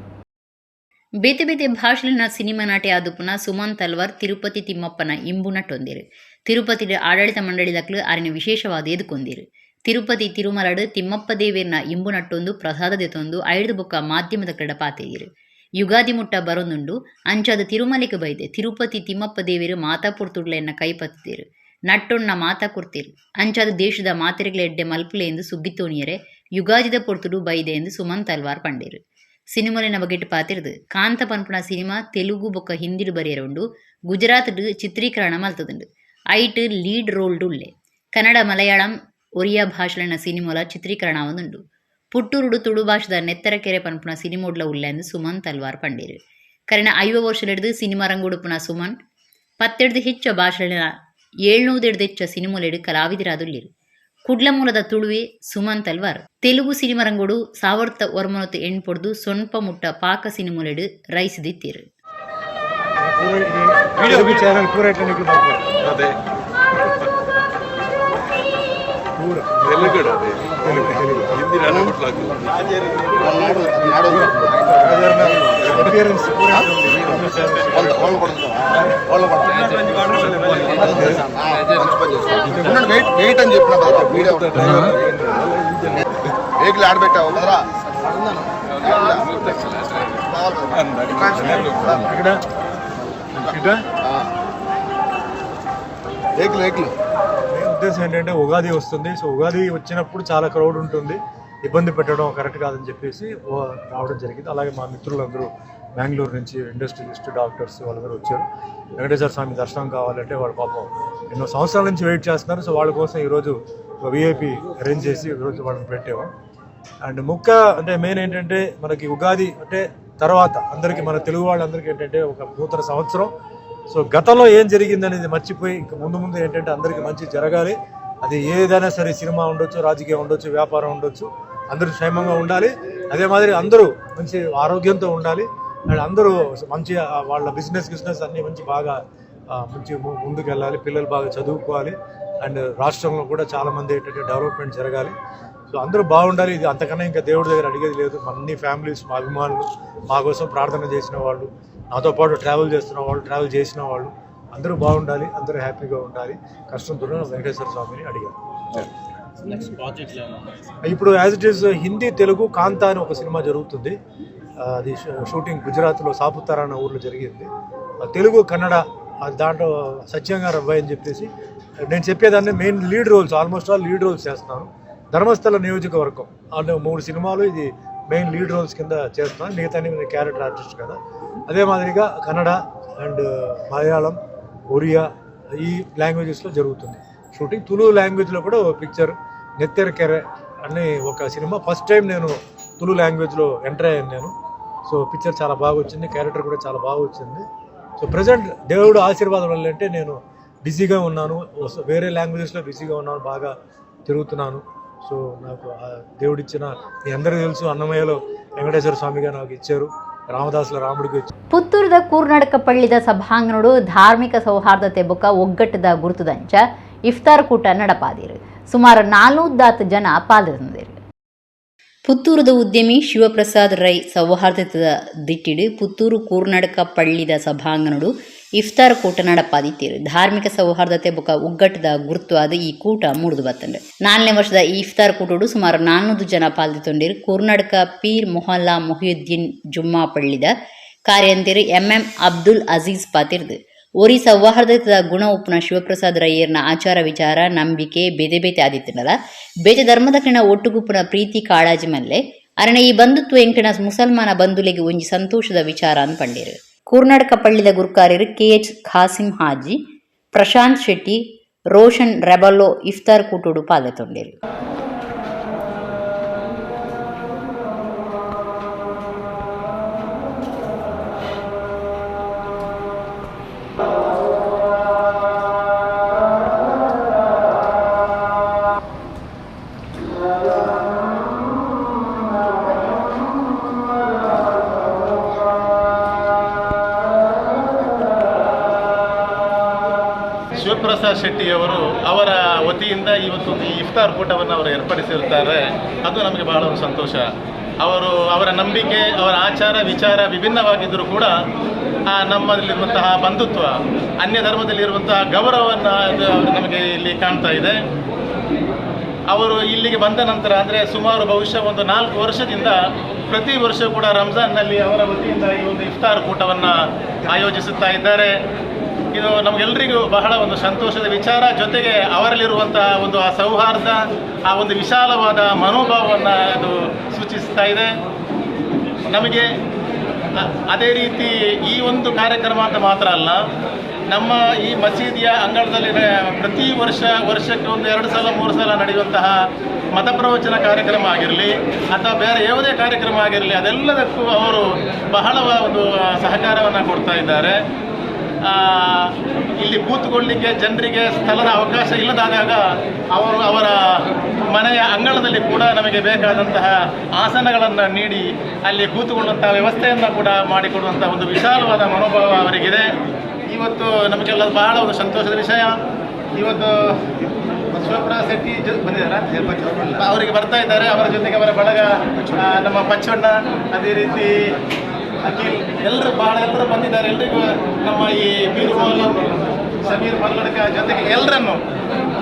ಬೇತೆ ಬೇತೆ ಭಾಷೆಲಿನ ಸಿನಿಮಾ ನಾಟೆ ಆದುಪುನ ಸುಮನ್ ತಲ್ವಾರ್ ತಿರುಪತಿ ತಿಮ್ಮಪ್ಪನ ಇಂಬು ನಟೊಂದಿರು. ತಿರುಪತಿ ಆಡಳಿತ ಮಂಡಳಿ ದಕ್ಲು ಆರಿನ ವಿಶೇಷವಾದ ಎದುಕೊಂದಿರು. ತಿರುಪತಿ ತಿರುಮಲಡು ತಿಮ್ಮಪ್ಪ ದೇವೇರ್ನ ಇಂಬು ನಟ್ಟೊಂದು ಪ್ರಸಾದ ದೆತೊಂದು ಐದು ಬೊಕ್ಕ ಮಾಧ್ಯಮದ ಕ್ರೀಡ ಪಾತೆಯೀರು. ಯುಗಾದಿ ಮುಟ್ಟ ಬರೊಂದುಂಡು. ಅಂಚಾದ ತಿರುಮಲೆಗೆ ಬೈದೆ. ತಿರುಪತಿ ತಿಮ್ಮಪ್ಪ ದೇವೇರು ಮಾತಾ ಪೊರ್ತುಡ್ಲೆನ್ನ ಕೈಪತ್ತಿರು, ನಟ್ಟೊಣ್ಣ ಮಾತಾ ಕೊರ್ತೀರು. ಅಂಚಾದ ದೇಶದ ಮಾತೆರೆಗಳ ಎಡ್ಡೆ ಮಲ್ಪುಲೆ ಎಂದು ಸುಗ್ಗಿತೋಣಿಯರೆ ಯುಗಾದಿದ ಪೊರ್ತುಡು ಬೈದೆ ಎಂದು ಸುಮನ್ ತಲ್ವಾರ್ ಪಂಡೇರು. ಸಿನಿಮಾಲಿನ ಬಗೆಟ್ ಪಾತಿರ್ದು, ಕಾಂತ ಪನ್ಪುನ ಸಿನಿಮಾ ತೆಲುಗು ಬೊಕ್ಕ ಹಿಂದಿಡು ಬರಿಯರೆ ಉಂಡು. ಗುಜರಾತ್ ಚಿತ್ರೀಕರಣ ಮಲ್ತದುಂಡು. ಐಟ್ ಲೀಡ್ ರೋಲ್ಡ್ ಉಲ್ಲೆ. ಕನ್ನಡ, ಮಲಯಾಳಂ, ಒರಿಯಾ ಭಾಷೆಲಿನ ಸಿನಿಮಾಲ ಚಿತ್ರೀಕರಣ ಒಂದುಂಡು. ಪುಟ್ಟೂರುಡು ತುಳು ಭಾಷೆದ ನೆತ್ತರಕೆರೆ ಪನ್ಪುನ ಸಿನಿಮೋಡ್ಲ ಉಲ್ಲೆ ಎಂದು ಸುಮನ್ ತಲ್ವಾರ್ ಪಂಡೇರು. ಕರಿನ 50 ವರ್ಷಲೆಡ್ದು ಸಿನಿಮಾ ರಂಗುಡುಪುನ ಸುಮನ್ 10ರ್ದು ಹೆಚ್ಚ ಭಾಷೆಲಿನ 700ರ್ದು ಹೆಚ್ಚ ಸಿನಿಮೋಲೆಡು ಕಲಾವಿದರಾದುಲ್ಲೆರ್. ಕುಡ್ಲ ಮೂಲದ ತುಳುವೆ ಸುಮನ್ ತಲ್ವಾರ್ ತೆಲುಗು ಸಿನಿಮಾ ರಂಗೋಡು 1980ರ್ದು ಸೊನ್ಪ ಮುಟ್ಟ ಪಾಕ ಸಿನಿಮೋಲೆಡು ರೈಸಿದಿತ್ತೀರು. ಚಾನಲ್ ಪೂರ. ಅದೇ. వెయిట్ అని చెప్పిన వెహికల్ ఆడబెట్టావు కదరా. వెహికల్ వెహికల్ ఉద్దేశం ఏంటంటే ఉగాది వస్తుంది. సో ఉగాది వచ్చినప్పుడు చాలా క్రౌడ్ ఉంటుంది, ఇబ్బంది పెట్టడం కరెక్ట్ కాదని చెప్పేసి రావడం జరిగింది. అలాగే మా మిత్రులందరూ బెంగళూరు నుంచి ఇండస్ట్రియలిస్ట్, డాక్టర్స్ వాళ్ళందరూ వచ్చారు. వెంకటేశ్వర స్వామి దర్శనం కావాలంటే వాళ్ళ పాపం ఎన్నో సంవత్సరాల నుంచి వెయిట్ చేస్తున్నారు. సో వాళ్ళ కోసం ఈరోజు విఐపి అరేంజ్ చేసి ఈరోజు వాళ్ళని పెట్టాము. అండ్ ముక్క అంటే మెయిన్ ఏంటంటే మనకి ఉగాది అంటే తర్వాత అందరికీ మన తెలుగు వాళ్ళందరికీ ఏంటంటే ఒక నూతన సంవత్సరం. సో గతంలో ఏం జరిగింది అనేది మర్చిపోయి ఇంకా ముందు ముందు ఏంటంటే అందరికీ మంచి జరగాలి. అది ఏదైనా సరే, సినిమా ఉండొచ్చు, రాజకీయం ఉండొచ్చు, వ్యాపారం ఉండొచ్చు, అందరూ క్షేమంగా ఉండాలి. అదే మాదిరి అందరూ మంచి ఆరోగ్యంతో ఉండాలి. అండ్ అందరూ మంచి వాళ్ళ బిజినెస్ అన్నీ మంచి బాగా మంచి ముందుకు వెళ్ళాలి. పిల్లలు బాగా చదువుకోవాలి. అండ్ రాష్ట్రంలో కూడా చాలామంది ఏంటంటే డెవలప్మెంట్ జరగాలి. సో అందరూ బాగుండాలి. ఇది అంతకన్నా ఇంకా దేవుడి దగ్గర అడిగేది లేదు. మా అన్ని ఫ్యామిలీస్, మా అభిమానులు, మా కోసం ప్రార్థన చేసిన వాళ్ళు, నాతో పాటు ట్రావెల్ చేస్తున్న వాళ్ళు, ట్రావెల్ చేసిన వాళ్ళు అందరూ బాగుండాలి, అందరూ హ్యాపీగా ఉండాలి. కష్టంతో వెంకటేశ్వర స్వామిని అడిగారు. ఇప్పుడు as it is Hindi, Telugu Kaantha అని ఒక సినిమా జరుగుతుంది. అది షూటింగ్ గుజరాత్లో సాపుతారా అన్న ఊర్లో జరిగింది. తెలుగు, కన్నడ, దాంట్లో సత్యం గారు అబ్బాయి అని చెప్పేసి నేను చెప్పేదాన్ని main lead roles, almost all lead roles చేస్తున్నాను. ధర్మస్థల నియోజకవర్గం అంటే 3 సినిమాలు ఇది మెయిన్ లీడ్ రోల్స్ కింద చేస్తున్నాను. మిగతా నేను క్యారెక్టర్ ఆర్టిస్ట్ కదా. అదే మాదిరిగా కన్నడ అండ్ మలయాళం, ఒరియా ఈ లాంగ్వేజెస్లో జరుగుతుంది షూటింగ్. తులు లాంగ్వేజ్లో కూడా ఒక పిక్చర్ నెత్తెర కెరె అని ఒక సినిమా ఫస్ట్ టైం నేను తులు లాంగ్వేజ్లో ఎంటర్ అయ్యాను నేను. సో పిక్చర్ చాలా బాగా వచ్చింది, క్యారెక్టర్ కూడా చాలా బాగా వచ్చింది. సో ప్రజెంట్ దేవుడు ఆశీర్వాదం వల్ల అంటే నేను బిజీగా ఉన్నాను, వేరే లాంగ్వేజెస్లో బిజీగా ఉన్నాను, బాగా తిరుగుతున్నాను. సో నాకు దేవుడిచ్చిన మీ అందరికీ తెలుసు, అన్నమయ్యలో వెంకటేశ్వర స్వామిగా నాకు ఇచ్చారు, ರಾಮದಾಸಲ ರಾಮುಡಿಗೆ. ಪುತ್ತೂರದ ಕೂರ್ನಡಕ ಪಳ್ಳಿದ ಸಭಾಂಗಣಡು ಧಾರ್ಮಿಕ ಸೌಹಾರ್ದತೆ ಬೊಕ್ಕ ಒಗ್ಗಟ್ಟದ ಗುರುತುದಂಚ ಇಫ್ತಾರ್ ಕೂಟ ನಡಪಾದಿರು. ಸುಮಾರು 400 ಜನ ಪಾಲ್ಗೊಂಡಿರು. ಪುತ್ತೂರದ ಉದ್ಯಮಿ ಶಿವಪ್ರಸಾದ್ ರೈ ಸೌಹಾರ್ದತೆದ ದಿಟ್ಟಿಡು ಪುತ್ತೂರು ಕೂರ್ನಡಕ ಪಳ್ಳಿದ ಸಭಾಂಗಣಡು ಇಫ್ತಾರ್ ಕೂಟ ನಡಪಾದಿತ್ತೀರು. ಧಾರ್ಮಿಕ ಸೌಹಾರ್ದತೆ ಬೊಕ್ಕ ಒಗ್ಗಟ್ಟದ ಗುರುತು ಆದ ಈ ಕೂಟ ಮೂಡ್ದು ಬತ್ತಂಡು. 4ನೇ ವರ್ಷದ ಈ ಇಫ್ತಾರ್ ಕೂಟಡು ಸುಮಾರು 400 ಜನ ಪಾಲ್ದಿತ್ತೊಂಡಿರು. ಕೂರ್ನಡಕ ಪೀರ್ ಮೊಹಲ್ಲಾ ಮೊಹಿಯುದ್ದೀನ್ ಜುಮ್ಮಾ ಪಳ್ಳಿದ ಕಾರ್ಯಂತಿರು ಎಂಎಂ ಅಬ್ದುಲ್ ಅಜೀಜ್ ಪಾತಿರ್ದು. ಒರಿ ಸೌಹಾರ್ದತೆದ ಗುಣ ಉಪ್ಪುನ ಶಿವಪ್ರಸಾದ್ ರೈಯರ್ನ ಆಚಾರ ವಿಚಾರ ನಂಬಿಕೆ ಬೇತೆ ಬೇತೆ ಆದಿತ್ತಂಡಲ ಬೇತೆ ಧರ್ಮದ ಕಿಣ ಒಟ್ಟುಗುಪ್ಪುನ ಪ್ರೀತಿ ಕಾಳಾಜಿ ಮಲ್ಲೆ ಅರಣ ಈ ಬಂಧುತ್ವ ಎಂಕಿನ ಮುಸಲ್ಮಾನ ಬಂಧುಲೆಗೆ ಒಂಜಿ ಸಂತೋಷದ ವಿಚಾರ ಅನ್ ಪಂಡೇರು. ಕೂರ್ನಾಡಕ ಪಳ್ಳಿದ ಗುರ್ಕಾರ್ಯರು ಕೆಎಚ್ ಖಾಸಿಂ ಹಾಜಿ, ಪ್ರಶಾಂತ್ ಶೆಟ್ಟಿ, ರೋಷನ್ ರೆಬಲ್ಲೋ ಇಫ್ತಾರ್ ಕೂಟೋಡು ಪಾಲ್ಗೊಂಡರು. ಶಿವಪ್ರಸಾದ್ ಶೆಟ್ಟಿಯವರು ಅವರ ವತಿಯಿಂದ ಇವತ್ತೊಂದು ಇಫ್ತಾರ್ ಕೂಟವನ್ನು ಅವರು ಏರ್ಪಡಿಸಿರುತ್ತಾರೆ. ಅದು ನಮಗೆ ಬಹಳ ಒಂದು ಸಂತೋಷ. ಅವರು ಅವರ ನಂಬಿಕೆ, ಅವರ ಆಚಾರ ವಿಚಾರ ವಿಭಿನ್ನವಾಗಿದ್ದರೂ ಕೂಡ ಆ ನಮ್ಮಲ್ಲಿರುವಂತಹ ಬಂಧುತ್ವ, ಅನ್ಯ ಧರ್ಮದಲ್ಲಿರುವಂತಹ ಗೌರವವನ್ನು ಅದು ಅವರು ನಮಗೆ ಇಲ್ಲಿ ಕಾಣ್ತಾ ಇದೆ. ಅವರು ಇಲ್ಲಿಗೆ ಬಂದ ನಂತರ ಅಂದರೆ ಸುಮಾರು ಬಹುಶಃ ಒಂದು 4 ವರ್ಷದಿಂದ ಪ್ರತಿ ವರ್ಷ ಕೂಡ ರಂಜಾನ್ನಲ್ಲಿ ಅವರ ವತಿಯಿಂದ ಈ ಒಂದು ಇಫ್ತಾರ್ ಕೂಟವನ್ನು ಆಯೋಜಿಸುತ್ತಾ ಇದ್ದಾರೆ. ಇದು ನಮಗೆಲ್ಲರಿಗೂ ಬಹಳ ಒಂದು ಸಂತೋಷದ ವಿಚಾರ. ಜೊತೆಗೆ ಅವರಲ್ಲಿರುವಂತಹ ಒಂದು ಆ ಸೌಹಾರ್ದ, ಆ ಒಂದು ವಿಶಾಲವಾದ ಮನೋಭಾವವನ್ನು ಅದು ಸೂಚಿಸ್ತಾ ಇದೆ ನಮಗೆ. ಅದೇ ರೀತಿ ಈ ಒಂದು ಕಾರ್ಯಕ್ರಮ ಅಂತ ಮಾತ್ರ ಅಲ್ಲ, ನಮ್ಮ ಈ ಮಸೀದಿಯ ಅಂಗಳದಲ್ಲಿ ಪ್ರತಿ ವರ್ಷಕ್ಕೆ ಒಂದು 2 ಸಲ 3 ಸಲ ನಡೆಯುವಂತಹ ಮತಪ್ರವಚನ ಕಾರ್ಯಕ್ರಮ ಆಗಿರಲಿ ಅಥವಾ ಬೇರೆ ಯಾವುದೇ ಕಾರ್ಯಕ್ರಮ ಆಗಿರಲಿ, ಅದೆಲ್ಲದಕ್ಕೂ ಅವರು ಬಹಳ ಒಂದು ಸಹಕಾರವನ್ನು ಕೊಡ್ತಾ ಇದ್ದಾರೆ. ಇಲ್ಲಿ ಕೂತ್ಕೊಳ್ಳಿಕ್ಕೆ ಜನರಿಗೆ ಸ್ಥಳದ ಅವಕಾಶ ಇಲ್ಲದಾದಾಗ ಅವರು ಅವರ ಮನೆಯ ಅಂಗಳದಲ್ಲಿ ಕೂಡ ನಮಗೆ ಬೇಕಾದಂತಹ ಆಸನಗಳನ್ನು ನೀಡಿ ಅಲ್ಲಿ ಕೂತುಕೊಳ್ಳುವಂತಹ ವ್ಯವಸ್ಥೆಯನ್ನು ಕೂಡ ಮಾಡಿಕೊಡುವಂಥ ಒಂದು ವಿಶಾಲವಾದ ಮನೋಭಾವ ಅವರಿಗಿದೆ. ಇವತ್ತು ನಮಗೆಲ್ಲ ಬಹಳ ಒಂದು ಸಂತೋಷದ ವಿಷಯ. ಇವತ್ತು ಶಿವಪ್ರಸಾದ್ ಶೆಟ್ಟಿ ಬಂದಿದ್ದಾರಾ? ಅವರಿಗೆ ಬರ್ತಾ ಇದ್ದಾರೆ. ಅವರ ಜೊತೆಗೆ ಅವರ ಬಳಗ, ನಮ್ಮ ಪಚ್ಚಣ್ಣ, ಅದೇ ರೀತಿ ಅಖಿಲ್, ಎಲ್ಲರೂ ಬಹಳ ಎಲ್ಲರೂ ಬಂದಿದ್ದಾರೆ. ಎಲ್ರಿಗೂ ನಮ್ಮ ಈ ಪೀರ್ ಮೊಹಲ್ಲಾ ಸಮೀರ್ ಮಲ್ಲಡ್ಕ ಜೊತೆಗೆ ಎಲ್ಲರನ್ನು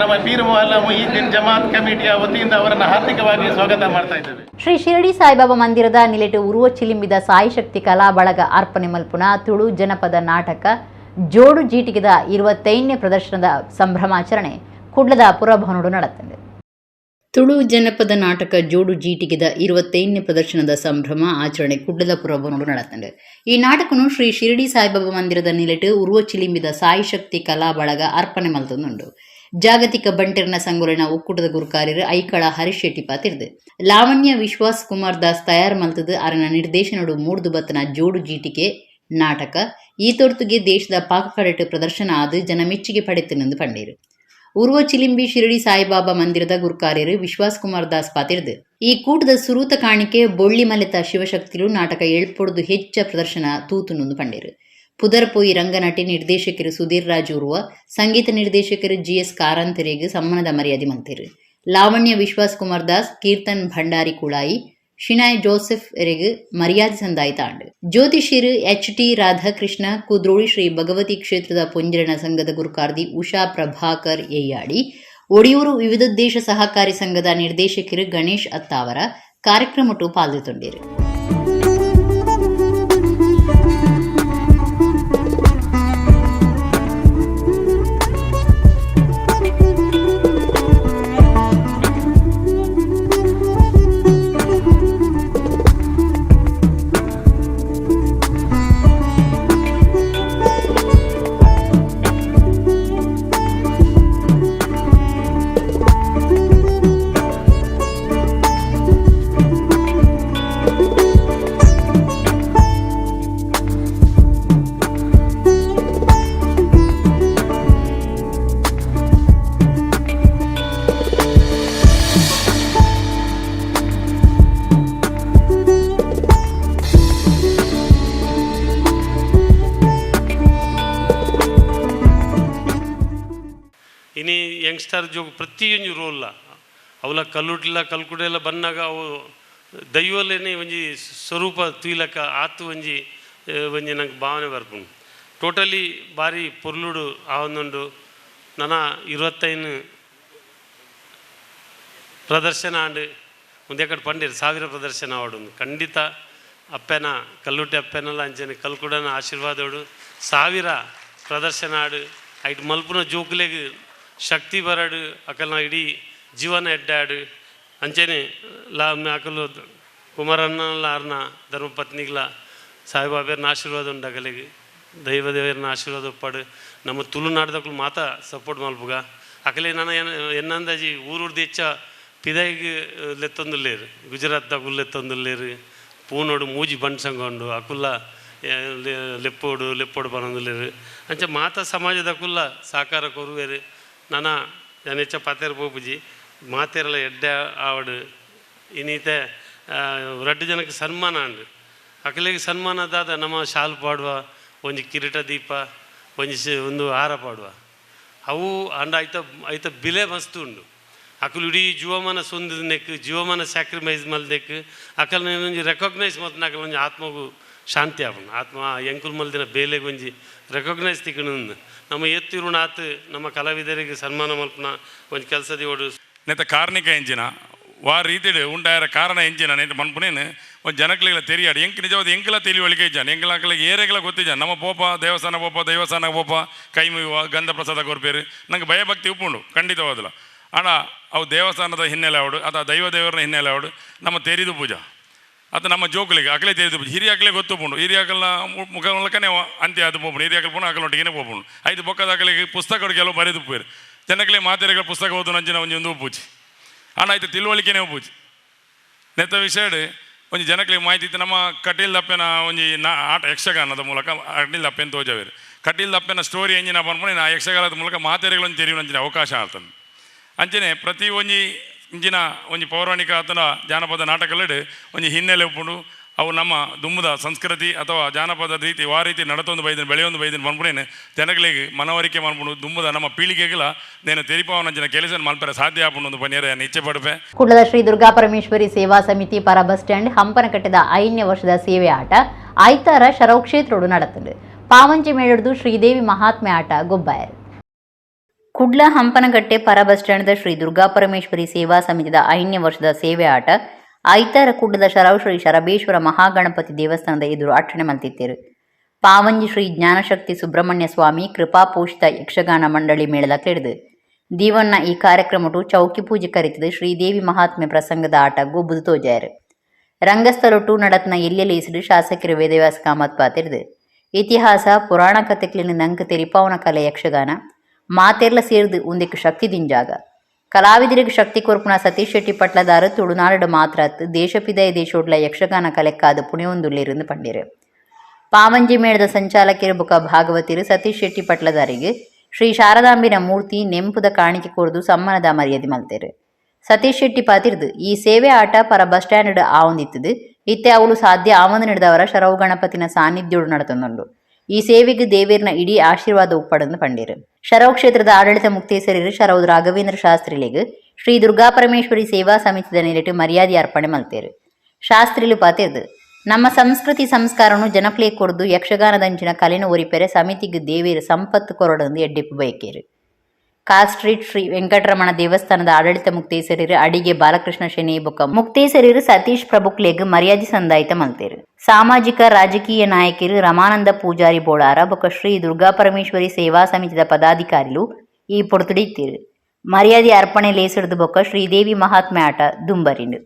ನಮ್ಮ ಪೀರ್ ಮೊಹಲ್ಲಾ ಮೊಹಿದ್ದೀನ್ ಜಮಾತ್ ಕಮಿಟಿಯ ವತಿಯಿಂದ ಅವರನ್ನು ಹಾರ್ದಿಕವಾಗಿ ಸ್ವಾಗತ ಮಾಡ್ತಾ ಇದ್ದೇವೆ. ಶ್ರೀ ಶಿರಡಿ ಸಾಯಿಬಾಬಾ ಮಂದಿರದ ನಿಲೆಟು ಉರುವ ಚಿಲಿಂಬಿದ ಸಾಯಿ ಶಕ್ತಿ ಕಲಾ ಬಳಗ ಅರ್ಪಣೆ ಮಲ್ಪುನ ತುಳು ಜನಪದ ನಾಟಕ ಜೋಡು ಜೀಟಿಗೆದ 25ನೇ ಪ್ರದರ್ಶನದ ಸಂಭ್ರಮಾಚರಣೆ ಕುಡ್ಲದ ಪುರಭವನಡು ನಡತಂದೆ. ತುಳು ಜನಪದ ನಾಟಕ ಜೋಡು ಜೀಟಿಗೆದ 25ನೇ ಪ್ರದರ್ಶನದ ಸಂಭ್ರಮ ಆಚರಣೆ ಕುಡ್ಲದ ಪುರಭವನಡು ನಡತಂದೆ. ಈ ನಾಟಕನು ಶ್ರೀ ಶಿರಡಿ ಸಾಯಿಬಾಬಾ ಮಂದಿರದ ನಿಲೆಟು ಉರುವ ಚಿಲಿಂಬಿದ ಸಾಯಿ ಶಕ್ತಿ ಕಲಾ ಬಳಗ ಅರ್ಪಣೆ ಮಲ್ತೊಂದುಂಡು. ಜಾಗತಿಕ ಬಂಟೆರ್ನ ಸಂಗೊಲೆನ ಒಕ್ಕೂಟದ ಗುರುಕಾರ್ಯರು ಐಕಳ ಹರೀಶ್ ಶೆಟ್ಟಿ ಪಾತಿರ್ದು. ಲಾವಣ್ಯ ವಿಶ್ವಾಸ್ ಕುಮಾರ್ ದಾಸ್ ತಯಾರು ಮಲ್ತದು ಅರನ ನಿರ್ದೇಶನಡು ಮೂಡ್ದು ಬತ್ತನ ಜೋಡು ಜೀಟಿಗೆ ನಾಟಕ ಈ ತೊರ್ತುಗೆ ದೇಶದ ಪಾಕಕಡೆಟ್ ಪ್ರದರ್ಶನ ಆದ ಜನಮೆಚ್ಚುಗೆ ಪಡೆತನೆಂದು ಪಂಡೇರು. ಉರ್ವ ಚಿಲಿಂಬಿ ಶಿರಡಿ ಸಾಯಿಬಾಬಾ ಮಂದಿರದ ಗುರುಕಾರ್ಯರು ವಿಶ್ವಾಸ್ ಕುಮಾರ್ ದಾಸ್ ಪಾತಿರ್ದು. ಈ ಕೂಟದ ಸುರೂತ ಕಾಣಿಕೆ ಬೊಳ್ಳಿ ಮಲೆತ ಶಿವಶಕ್ತಿಲು ನಾಟಕ ಏಳ್ಪೊಡ್ದು ಹೆಚ್ಚ ಪ್ರದರ್ಶನ ತೂತುನೊಂದು ಪಂಡೇರು. ಪುದರ್ಪೋಯಿ ರಂಗನಟಿ ನಿರ್ದೇಶಕರು ಸುಧೀರ್ ರಾಜ್ ಉರ್ವ, ಸಂಗೀತ ನಿರ್ದೇಶಕರು ಜಿಎಸ್ ಕಾರಂತರಿಗೆ ಸಮ್ಮಾನದ ಮರ್ಯಾದೆ ಮಂತಿರು. ಲಾವಣ್ಯ ವಿಶ್ವಾಸ್ ಕುಮಾರ್ ದಾಸ್, ಕೀರ್ತನ್ ಭಂಡಾರಿ ಕುಳಾಯಿ, ಶಿನಾಯ್ ಜೋಸೆಫ್ ಎರೆಗ್ ಮರ್ಯಾದೆ ಸಂದಾಯಿತಾಂಡ್. ಜ್ಯೋತಿಷಿರು ಎಚ್ ಟಿ ರಾಧಾಕೃಷ್ಣ, ಕುದ್ರೋಳಿ ಶ್ರೀ ಭಗವತಿ ಕ್ಷೇತ್ರದ ಪೊಂಜಿರಣ ಸಂಘದ ಗುರುಕಾರ್ದಿ ಉಷಾ ಪ್ರಭಾಕರ್ ಎಯ್ಯಾಡಿ, ಒಡಿಯೂರು ವಿವಿಧೋದ್ದೇಶ ಸಹಕಾರಿ ಸಂಘದ ನಿರ್ದೇಶಕರು ಗಣೇಶ್ ಅತ್ತಾವರ ಕಾರ್ಯಕ್ರಮಟು ಪಾಲ್ಗೊಂಡಿರು. ಇನಿ ಯಂಗ್ಸ್ಟರ್ ಜೋಗ ಪ್ರತಿಯೊಂಜಿ ರೋಲ್ಲ ಅವಲ ಕಲ್ಲುಟ್ಲ ಕಲ್ಕುಡೆಲ್ಲ ಬನ್ನಾಗ ಅವು ದೈವಲೇನೆ ಒಂಜಿ ಸ್ವರೂಪ ತೂಯ್ಲಕ್ಕ ಆತು ಒಂಜಿ ಒಂಜಿ ನಂಗೆ ಭಾವನೆ ಬರ್ಪುಂಡು. ಟೋಟಲಿ ಬಾರಿ ಪೊರ್ಲುಡು ಆವೊಂದುಂಡು. ನನ 25 ಪ್ರದರ್ಶನ ಆಂಡ್ ಒಂದೆಕಡೆ ಪಂಡೇರು 1000 ಪ್ರದರ್ಶನ ಆವಡುಂದು. ಖಂಡಿತ ಅಪ್ಪೆನ ಕಲ್ಲುಟ್ಟಿ ಅಪ್ಪೆನಲ್ಲ ಅಂಚನೆ ಕಲ್ಕುಡನ ಆಶೀರ್ವಾದೋಡು 1000 ಪ್ರದರ್ಶನ ಆಡು. ಐಟ್ ಮಲ್ಪುನ ಜೋಕುಲೆಗ್ ಶಕ್ತಿ ಬರಡು, ಅಕಲ್ನ ಇಡೀ ಜೀವನ ಎಡ್ಡಾಡು. ಅಂಚನೆ ಲಾ ಅಕಲು ಕುಮಾರಣ್ಣಲ ಅರ್ನ ಧರ್ಮಪತ್ನಿಗ್ಲ ಸಾಯಿಬಾಬೆರ್ನ ಆಶೀರ್ವಾದ ಉಂಡು. ಅಕಲೆಗ್ ದೈವ ದೇವರನ್ನ ಆಶೀರ್ವಾದ ಒಪ್ಪಾಡು. ನಮ್ಮ ತುಳುನಾಡ್ದಕ್ಲು ಮಾತ ಸಪೋರ್ಟ್ ಮಲ್ಪುಗ. ಅಕಲೆ ನನ್ನ ಎನ್ನಂದಾಜಿ ಊರುಡ್ದು ಹೆಚ್ಚ ಪಿದೈಗ್ ಲೆತ್ತೊಂದುಲ್ಲೇರು, ಗುಜರಾತ್ದಕುಲು ಲೆತ್ತೊಂದುಲ್ಲೇರು, ಪೂನೋಡು ಮೂಜಿ ಬಂಡ್ ಸಂಘ ಉಂಡು ಅಕುಲ್ಲ ಲೆಪ್ಪೋಡು ಲೆಪ್ಪೋಡು ಬರೊಂದುಲ್ಲೇರು. ಅಂಚ ಮಾತ ಸಮಾಜದಕುಲ್ಲ ಸಹಕಾರ ಕೊರುವೆರು. ನನ ಯಾನ್ ಹೆಚ್ಚ ಪಾತೆರ ಪೋಪುಜಿ, ಮಾತೆರ್ಲ ಎಡ್ಡೆ ಆವಡ್. ಇನ್ನೀತೆ ರಡ್ಡ್ ಜನಕ್ಕೆ ಸನ್ಮಾನ ಆಂಡ್. ಅಕಲೆಗ್ ಸನ್ಮಾನ ದಾದ ನಮ್ಮ ಶಾಲ್ ಪಾಡುವ, ಒಂಜಿ ಕಿರೀಟ ದೀಪ, ಒಂಜಿ ಒಂದು ಹಾರ ಪಾಡುವ ಅವು ಆಂಡ ಐತ ಐತ ಬಿಲೆ ಮಸ್ತ್ ಉಂಡು. ಅಕುಲು ಇಡೀ ಜೀವಮಾನ ಸೊಂದಿನೆಕ್ ಜೀವಮಾನ ಸ್ಯಾಕ್ರಿಫೈಸ್ ಮಲ್ದೆಕ್ ಅಕಲ್ನ ಒಂಜಿ ರೆಕಗ್ನೈಸ್ ಮಲ್ತಿನ ಅಕಲ್ ಒಂಜಿ ಆತ್ಮಗು ಶಾಂತಿ ಆಪುಂಡು. ಆತ್ಮ ಎಂಕುಲು ಮಲ್ದಿನ ಬೇಲೆಗ್ ಒಂಜಿ ರೆಕಗ್ನೈಸ್ ತಿಕ್ಕುಂಡು. ನಮ್ಮ ಎತ್ತಿರುಣ ಆತ್ ನಮ್ಮ ಕಲಾವಿದರಿಗೆ ಸನ್ಮಾನ ಮಲ್ಪುನ ಒಂಜಿ ಕೆಲಸ ದಿವಡು. ನೆತ್ತ ಕಾರ್ಣಿಕ ಎಂಜಿನ ವಾ ರೀತಿಡ್ ಉಂಡಾಯರ ಕಾರಣ ಎಂಜಿನ ನೇತ ಮನ್ಪುನೇನು ಒಂದು ಜನಕ್ಲೆಗ್ಲ ತೆರಿಯಾಡು. ಎಂಕ್ ನಿಜವಾದ ಎಂಕ್ಲ ತಿಳಿವಳಿಕೆ ಇಜ್ಜಾನ್, ಎಂಕ್ಲ ಏರೆಗ್ಲ ಗೊತ್ತಿಜ್ಜಾನ್. ನಮ್ಮ ಪೋಪ ದೇವಸ್ಥಾನ ಪೋಪ, ದೇವಸ್ಥಾನ ಪೋಪ ಕೈ ಮುಗಿಯುವ ಗಂಧ ಪ್ರಸಾದ ಕೊರ್ಪೇರು, ನಂಗೆ ಭಯಭಕ್ತಿ ಉಪ್ಪುಂಡು ಖಂಡಿತವಾದಲ. ಆಂಡ ಅವು ದೇವಸ್ಥಾನದ ಹಿನ್ನೆಲೆ ಅವಡು ಅಥವಾ ದೈವ ದೇವರನ ಹಿನ್ನೆಲೆ ಅವಡು ನಮ್ಮ ತೆರಿದು ಪೂಜಾ ಅದು ನಮ್ಮ ಜೋಕುಲಿಗೆ ಅಕಲೇ ತೆರಿದು ಪೂಜೆ. ಹಿರಿಯಾಕಲೇ ಗೊತ್ತು ಪುಂಡು, ಹಿರಿಯಾಕಲ್ನ ಮುಖ ಮೂಲಕನೇ ಅಂತ್ಯ ಅದು ಪೋಪುಂಡು. ಹಿರಿಯಾಕಲ್ ಪೋಣ ಅಕಲೊಟ್ಟಿಗೆ ಪೋಪುಂಡು. ಐದು ಬೊಕ್ಕದ ಅಕಲಿಗೆ ಪುಸ್ತಕ ಕೆಲವು ಬರೆದು ಪೋಯಿರು ಜನಕ್ಲೆ ಮಾತೆರೆಗಳ ಪುಸ್ತಕ ಓದು ನಂಚಿನ ಒಂಜಿ ಒಂದು ಪೂಜೆ. ಆಂಡ ಆಯ್ತು ತಿಳುವಳಿಕೆನೇ ಪೂಜೆ ನೆತ್ತ ವಿಷಯಡ್ ಒಂಜಿ ಜನಕ್ಲೆ ಮಾಹಿತಿ ಇತ್ತು. ನಮ್ಮ ಕಟೀಲ್ ದಪ್ಪೆನ ಒಂಜಿ ನಾ ಆಟ ಯಕ್ಷಗಾನದ ಮೂಲಕ ಕಟೀಲ್ ದಪ್ಪೆನ ತೋಜವೇರು. ಕಟೀಲ್ ದಪ್ಪೆನ ಸ್ಟೋರಿ ಎಂಜಿನ ಪನ್ಪುನ ಆ ಯಕ್ಷಗಾನದ ಮೂಲಕ ಮಾತೆರೆಗಳೊಂದು ತೆರಿಯುವ ಅವಕಾಶ ಆಗ್ತದೆ. ಅಂಚನೆ ಪ್ರತಿ ಒಂಜಿ ಇಂಚಿನ ಒಂಜಿ ಪೌರಾಣಿಕ ಆತನ ಜಾನಪದ ನಾಟಕಲೆಡ್ ಒಂಜಿ ಹಿನ್ನೆಲೆ ಉಪ್ಪುಂಡು. ಅವು ನಮ್ಮ ದುಮ್ಮದ ಸಂಸ್ಕೃತಿ ಅಥವಾ ಜಾನಪದ ರೀತಿ ವಾ ರೀತಿ ನಡತೊಂದು ಬೈದಿನ ಬೆಳೆಯೊಂದು ಬೈದಿನ ಪನ್ಪುನೇನು ಜನಗಳಿಗೆ ಮನವರಿಕೆ ಮನ್ಪುಂಡು ದುಮ್ಮದ ನಮ್ಮ ಪೀಳಿಗೆಗಳ ನೇನು ತೆರಿಪಾವನಂಚಿನ ಕೆಲಸ ಮಲ್ಪರೆ ಸಾಧ್ಯ ಆಪುಂಡು ಪನ್ಯರೆ ಇಚ್ಛೆ ಪಡುಪೆ. ಕುಡ್ಲದ ಶ್ರೀ ದುರ್ಗಾ ಪರಮೇಶ್ವರಿ ಸೇವಾ ಸಮಿತಿ ಪರ ಬಸ್ ಸ್ಟ್ಯಾಂಡ್ ಹಂಪನಕಟ್ಟೆದ 5ನೇ ವರ್ಷದ ಸೇವೆ ಆಟ ಐತಾರ ಶರವ್ ಕ್ಷೇತ್ರೋಡು ನಡತುಂಡು. ಪಾವಂಜಿ ಮೇಳಡ್ದು ಶ್ರೀದೇವಿ ಮಹಾತ್ಮೆ ಆಟ ಗೊಬ್ಬಾಯರು. ಕುಡ್ಲ ಹಂಪನಕಟ್ಟೆ ಪರ ಬಸ್ ಸ್ಟ್ಯಾಂಡ್ದ ಶ್ರೀ ದುರ್ಗಾ ಪರಮೇಶ್ವರಿ ಸೇವಾ ಸಮಿತಿದ 5ನೇ ವರ್ಷದ ಸೇವೆ ಆಟ ಐತಾರ ಕುಡ್ಲದ ಶರವ್ ಶ್ರೀ ಶರಬೇಶ್ವರ ಮಹಾಗಣಪತಿ ದೇವಸ್ಥಾನದ ಎದುರು ಅಟ್ಟಣೆ ಮಲ್ತಿತ್ತೇರು. ಪಾವಂಜಿ ಶ್ರೀ ಜ್ಞಾನಶಕ್ತಿ ಸುಬ್ರಹ್ಮಣ್ಯ ಸ್ವಾಮಿ ಕೃಪಾಪೋಷಿತ ಯಕ್ಷಗಾನ ಮಂಡಳಿ ಮೇಳದ ಕ್ಲೆಡ್ದು ದೀವಣ್ಣ ಈ ಕಾರ್ಯಕ್ರಮಟು ಚೌಕಿ ಪೂಜೆ ಕರಿತದು ಶ್ರೀದೇವಿ ಮಹಾತ್ಮೆ ಪ್ರಸಂಗದ ಆಟ ಗೊಬ್ಬುದು ತೋಜಾಯರು. ರಂಗಸ್ಥಳೊಟ್ಟು ನಡತ್ನ ಎಲ್ಲೆಲೇಸಿಡು ಶಾಸಕರು ವೇದವ್ಯಾಸ ಕಾಮತ್ ಪಾತಿರ್ದು ಇತಿಹಾಸ ಪುರಾಣ ಕಥೆಕ್ಲಿನ ನಂಕ ತೆರಿಪಾವನ ಕಲೆ ಯಕ್ಷಗಾನ ಮಾತೆರ್ಲ ಸೇರ್ದು ಉಂದೆಕ್ ಶಕ್ತಿ ದಿಂಜಾಗ ಕಲಾವಿದರಿಗೆ ಶಕ್ತಿ ಕೊರ್ಪುನ ಸತೀಶ್ ಶೆಟ್ಟಿ ಪಟ್ಲದಾರು ತುಳುನಾಡು ಮಾತ್ರ ದೇಶಪಿದಯ ದೇಶೋಡ್ಲ ಯಕ್ಷಗಾನ ಕಲೆಕ್ಕಾದ ಪುಣೆಯೊಂದುಳ್ಳಿருந்து ಪಂಡಿರು. ಪಾವಂಜಿ ಮೇಳದ ಸಂಚಾಲಕಿರು ಬುಕ ಭಾಗವತಿರು ಸತೀಶ್ ಶೆಟ್ಟಿ ಪಟ್ಲದಾರಿಗೆ ಶ್ರೀ ಶಾರದಾಂಬಿನ ಮೂರ್ತಿ ನೆಂಪುದ ಕಾಣಿಕೆ ಕೊರ್ದು ಸಮ್ಮನದ ಮರ್ಯಾದೆ ಮಲ್ತೇರು. ಸತೀಶ್ ಶೆಟ್ಟಿ ಪಾತಿರ್ದು ಈ ಸೇವೆ ಆಟ ಪರ ಬಸ್ ಸ್ಟ್ಯಾಂಡ್ ಆವಂದಿತ್ತದು ಇತ್ತೆ ಅವಳು ಸಾಧ್ಯ ಆವಂದು ನಡೆದವರ ಶರವು ಗಣಪತಿನ ಸಾನ್ನಿಧ್ಯೋಡು ನಡತಂದುಂಡು. ಈ ಸೇವೆಗೆ ದೇವೇರ್ನ ಇಡೀ ಆಶೀರ್ವಾದ ಉಪ್ಪಡನ್ನು ಪಂಡಿರು. ಶರವ್ ಕ್ಷೇತ್ರದ ಆಡಳಿತ ಮುಕ್ತೇಸರಿರು ಶರೌದ್ ರಾಘವೇಂದ್ರ ಶಾಸ್ತ್ರಿಲಿಗೆ ಶ್ರೀ ದುರ್ಗಾ ಪರಮೇಶ್ವರಿ ಸೇವಾ ಸಮಿತಿದ ನೆಲೆಟು ಮರ್ಯಾದೆ ಅರ್ಪಣೆ ಮಲ್ತೇರು. ಶಾಸ್ತ್ರಿಲು ಪಾತಿರ್ದು ನಮ್ಮ ಸಂಸ್ಕೃತಿ ಸಂಸ್ಕಾರನು ಜನಪ್ರಿಯ ಕೊರ್ದು ಯಕ್ಷಗಾನದಂಚಿನ ಕಲೆನ ಒರಿಪೆರೆ ಸಮಿತಿಗೆ ದೇವೇರು ಸಂಪತ್ತು ಕೊರಡೊಂದು ಎಡ್ಡಿಪ್ಪು ಬಯಕೇರು. ಕಾರ್ ಸ್ಟ್ರೀಟ್ ಶ್ರೀ ವೆಂಕಟರಮಣ ದೇವಸ್ಥಾನದ ಆಡಳಿತ ಮುಕ್ತೇಸರಿರು ಅಡಿಗೆ ಬಾಲಕೃಷ್ಣ ಶೆಣಿ ಬೊಕ್ಕ ಮುಕ್ತೇಸರಿರು ಸತೀಶ್ ಪ್ರಭುಕ್ಲೆಗ್ ಮರ್ಯಾದೆ ಸಂದಾಯಿತ ಮಲ್ತೇರು. ಸಾಮಾಜಿಕ ರಾಜಕೀಯ ನಾಯಕರು ರಮಾನಂದ ಪೂಜಾರಿ ಬೋಳಾರ ಬೊಕ್ಕ ಶ್ರೀ ದುರ್ಗಾ ಪರಮೇಶ್ವರಿ ಸೇವಾ ಸಮಿತಿದ ಪದಾಧಿಕಾರಿಲು ಈ ಪೊರ್ತುಡಿತ್ತೀರು. ಮರ್ಯಾದೆ ಅರ್ಪಣೆ ಲೇಸಿಡ್ದು ಬೊಕ್ಕ ಶ್ರೀದೇವಿ ಮಹಾತ್ಮೆ ಆಟ ದುಂಬರಿಂಡು.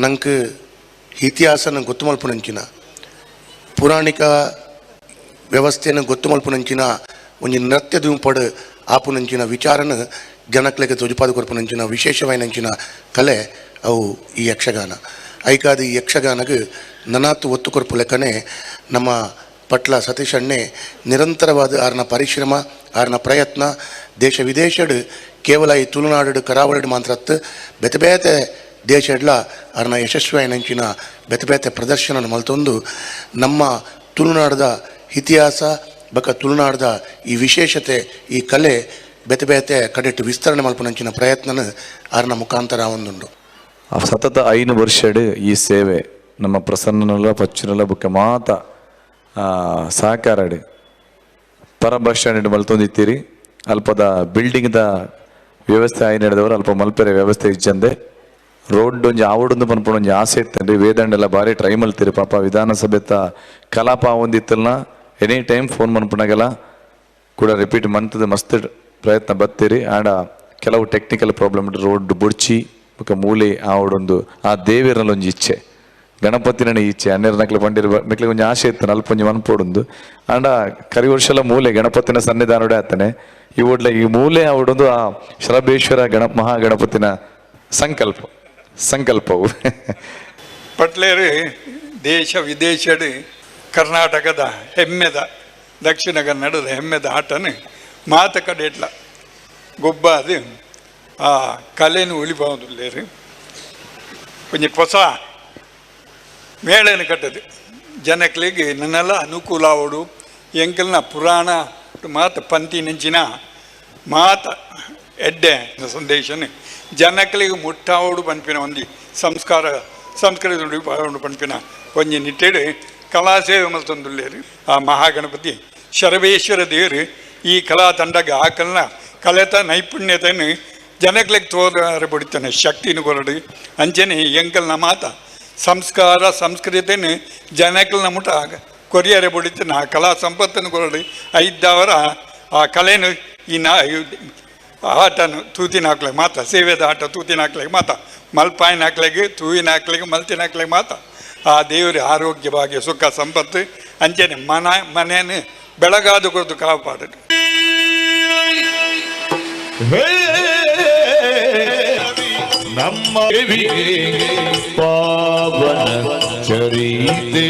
ನಂಗೆ ಇತಿಹಾಸನ ಗೊತ್ತು ಮಲ್ಪುನಂಚಿನ ಪುರಾಣಿಕ ವ್ಯವಸ್ಥೆಯನ್ನು ಗೊತ್ತು ಮಲ್ಪುನಂಚಿನ ಒಂಜಿ ನೃತ್ಯ ದುಂಪಡು ಆಪುನಂಚಿನ ವಿಚಾರನ ಜನಕ್ಲೆಗೆ ತೋಜಿಪಾದ ಕೊರ್ಪುನಂಚಿನ ವಿಶೇಷವಾಯಿನಂಚಿನ ಕಲೆ ಅವು ಈ ಯಕ್ಷಗಾನ. ಐಕಾದ ಈ ಯಕ್ಷಗಾನಗೆ ನನಾತು ಒತ್ತು ಕೊರ್ಪು ಲೆಕ್ಕನೆ ನಮ್ಮ ಪಟ್ಲ ಸತೀಶ್ ಅಣ್ಣೆ ನಿರಂತರವಾದ ಆರ್ನ ಪರಿಶ್ರಮ ಆರ್ನ ಪ್ರಯತ್ನ ದೇಶ ವಿದೇಶಡ್ ಕೇವಲ ಈ ತುಳುನಾಡು ಕರಾವಳಿಡ್ ಮಾತ್ರ ಬೇತೆ ಬೇತೆ ದೇಶಡ್ಲ ಅರ್ನ ಯಶಸ್ವಿಯಾಯಿನಂಚಿನ ಬೇತೆ ಬೇತೆ ಪ್ರದರ್ಶನ ಮಲ್ತೊಂದು ನಮ್ಮ ತುಳುನಾಡದ ಇತಿಹಾಸ ಬಕ ತುಳುನಾಡದ ಈ ವಿಶೇಷತೆ ಈ ಕಲೆ ಬೇತೆ ಬೇತೆ ಕಡೆಟ್ಟು ವಿಸ್ತರಣೆ ಮಲ್ಪುನಂಚಿನ ಪ್ರಯತ್ನನ ಆರ್ನ ಮುಖಾಂತರ ಒಂದುಂಡು. ಸತತ 5 ವರ್ಷಡ್ ಈ ಸೇವೆ ನಮ್ಮ ಪ್ರಸನ್ನನಲ್ಲ ಪಚ್ಚುನಲ್ಲ ಬೊಕ್ಕ ಮಾತ ಸಹಕಾರಡ್ ಪರ ಬಸ್ ಸ್ಟ್ಯಾಂಡ್ ಮಲ್ತೊಂದಿತ್ತೀರಿ. ಅಲ್ಪದ ಬಿಲ್ಡಿಂಗ್ದ ವ್ಯವಸ್ಥೆ ಆಯಿ ನಡೆದವರು ಅಲ್ಪ ಮಲ್ಪೆರೆ ವ್ಯವಸ್ಥೆ ಇಜ್ಜಂದೆ ರೋಡ್ ಒಂಜಿ ಆವಡೊಂದು ಪನ್ಪುನ ಒಂಜಿ ಆಸೆ ಇತ್ತಂಡ್ರಿ. ವೇದಂಡೆಲ್ಲ ಭಾರಿ ಟ್ರೈ ಮಲ್ತೀರಿ ಪಾಪ. ವಿಧಾನಸಭೆತ ಕಲಾಪ ಆವೊಂದಿತ್ತಲ್ನ ಎನಿ ಟೈಮ್ ಫೋನ್ ಮನ್ಪುನಾಗೆಲ್ಲ ಕೂಡ ರಿಪೀಟ್ ಮಂತದ ಮಸ್ತ್ ಪ್ರಯತ್ನ ಬತ್ತೀರಿ. ಆಂಡ ಕೆಲವು ಟೆಕ್ನಿಕಲ್ ಪ್ರಾಬ್ಲಮ್ ರೋಡ್ ಬುಡ್ಚಿ ಬೊಕ ಮೂಲೆ ಆವಡೊಂದು ಆ ದೇವೇರ್ನಲ್ಲಿ ಒಂಜಿ ಇಚ್ಛೆ ಗಣಪತಿನ ಇಚ್ಛೆ ಹನ್ನೆರಡು ಪಂಡಿರ ಮೆಕ್ಲಿಗೆ ಒಂಜಿ ಆಸೆ ಇತ್ತು ಅಲ್ಪ ಒಂಜಿ ಮನ್ಪೋಡೊಂದು. ಆಂಡ ಕರಿ ವರ್ಷಲ ಮೂಲೆ ಗಣಪತಿನ ಸನ್ನಿಧಾನಡೆ ಆತನೆ ಈ ಓಡ್ಲ ಈ ಮೂಲೆ ಆವಡೊಂದು ಆ ಶರಬೇಶ್ವರ ಮಹಾಗಣಪತಿನ ಸಂಕಲ್ಪವು. ಪಟ್ಲೇರು ದೇಶ ವಿದೇಶಡ್ ಕರ್ನಾಟಕದ ಹೆಮ್ಮೆದ ದಕ್ಷಿಣ ಕನ್ನಡದ ಹೆಮ್ಮೆದ ಆಟನ ಮಾತ ಕಡೆಟ್ಲ ಗೊಬ್ಬ ಅದು ಆ ಕಲೆನು ಉಳಿಬಾವುದಿಲ್ಲೇರು. ಕೊಂಚ ಹೊಸ ಮೇಳನ ಕಟ್ಟದು ಜನಕ್ಲಿಗೆ ನನ್ನೆಲ್ಲ ಅನುಕೂಲ ಆವಡು. ಎಂಕಲ್ನ ಪುರಾಣ ಮಾತ ಪಂತಿ ನೆಂಚಿನ ಮಾತ ಎಡ್ಡೆ ಸಂದೇಶನ ಜನಕ್ಲಿಗೆ ಮುಟ್ಟಾವಡು ಪನ್ಪಿನ ಒಂಜಿ ಸಂಸ್ಕಾರ ಸಂಸ್ಕೃತಿ ಪನ್ಪಿನ ಒಂಜಿ ನಿಟ್ಟೆಡು ಕಲಾಸೇವೆ ಮಲ್ತೊಂದುಲ್ಲೇರು. ಆ ಮಹಾಗಣಪತಿ ಶರಬೇಶ್ವರ ದೇವರು ಈ ಕಲಾ ತಂಡಗೆ ಆಕಲ್ನ ಕಲೆತ ನೈಪುಣ್ಯತೆಯನ್ನು ಜನಕ್ಲಿಗೆ ತೋರ ಬಡಿತಾನೆ ಶಕ್ತಿನ ಕೊರಡು. ಅಂಚನೆ ಎಂಕಲ್ನ ಮಾತ ಸಂಸ್ಕಾರ ಸಂಸ್ಕೃತಿಯನ್ನು ಜನಕ್ಲನ ಮುಟ ಕೊರಿಯರೆ ಬಡಿತಾನೆ ಆ ಕಲಾ ಸಂಪತ್ತನ್ನು ಕೊರಡು. ಐದವರ ಆ ಕಲೆನು ಈ ನಾ ಆಟನು ತೂತಿನ ಹಾಕ್ಲಿಕ್ಕೆ ಮಾತ ಸೇವೆದ ಆಟ ತೂತಿನ ಹಾಕ್ಲಿಕ್ಕೆ ಮಾತ ಮಲ್ಪಾಯಿನ ಹಾಕ್ಲಿಕ್ಕೆ ತೂವಿನ ಹಾಕ್ಲಿಕ್ಕೆ ಮಲ್ತಿನ ಹಾಕ್ಲಿಕ್ಕೆ ಮಾತ ಆ ದೇವರ ಆರೋಗ್ಯ ಭಾಗ್ಯ ಸುಖ ಸಂಪತ್ತು ಅಂಚನೆ ಮನೆಯನ್ನು ಬೆಳಗಾದು ಕೊರದು ಕಾಪಾಡು. ನಮ್ಮ ಪಾವನ ಚರಿತೆ.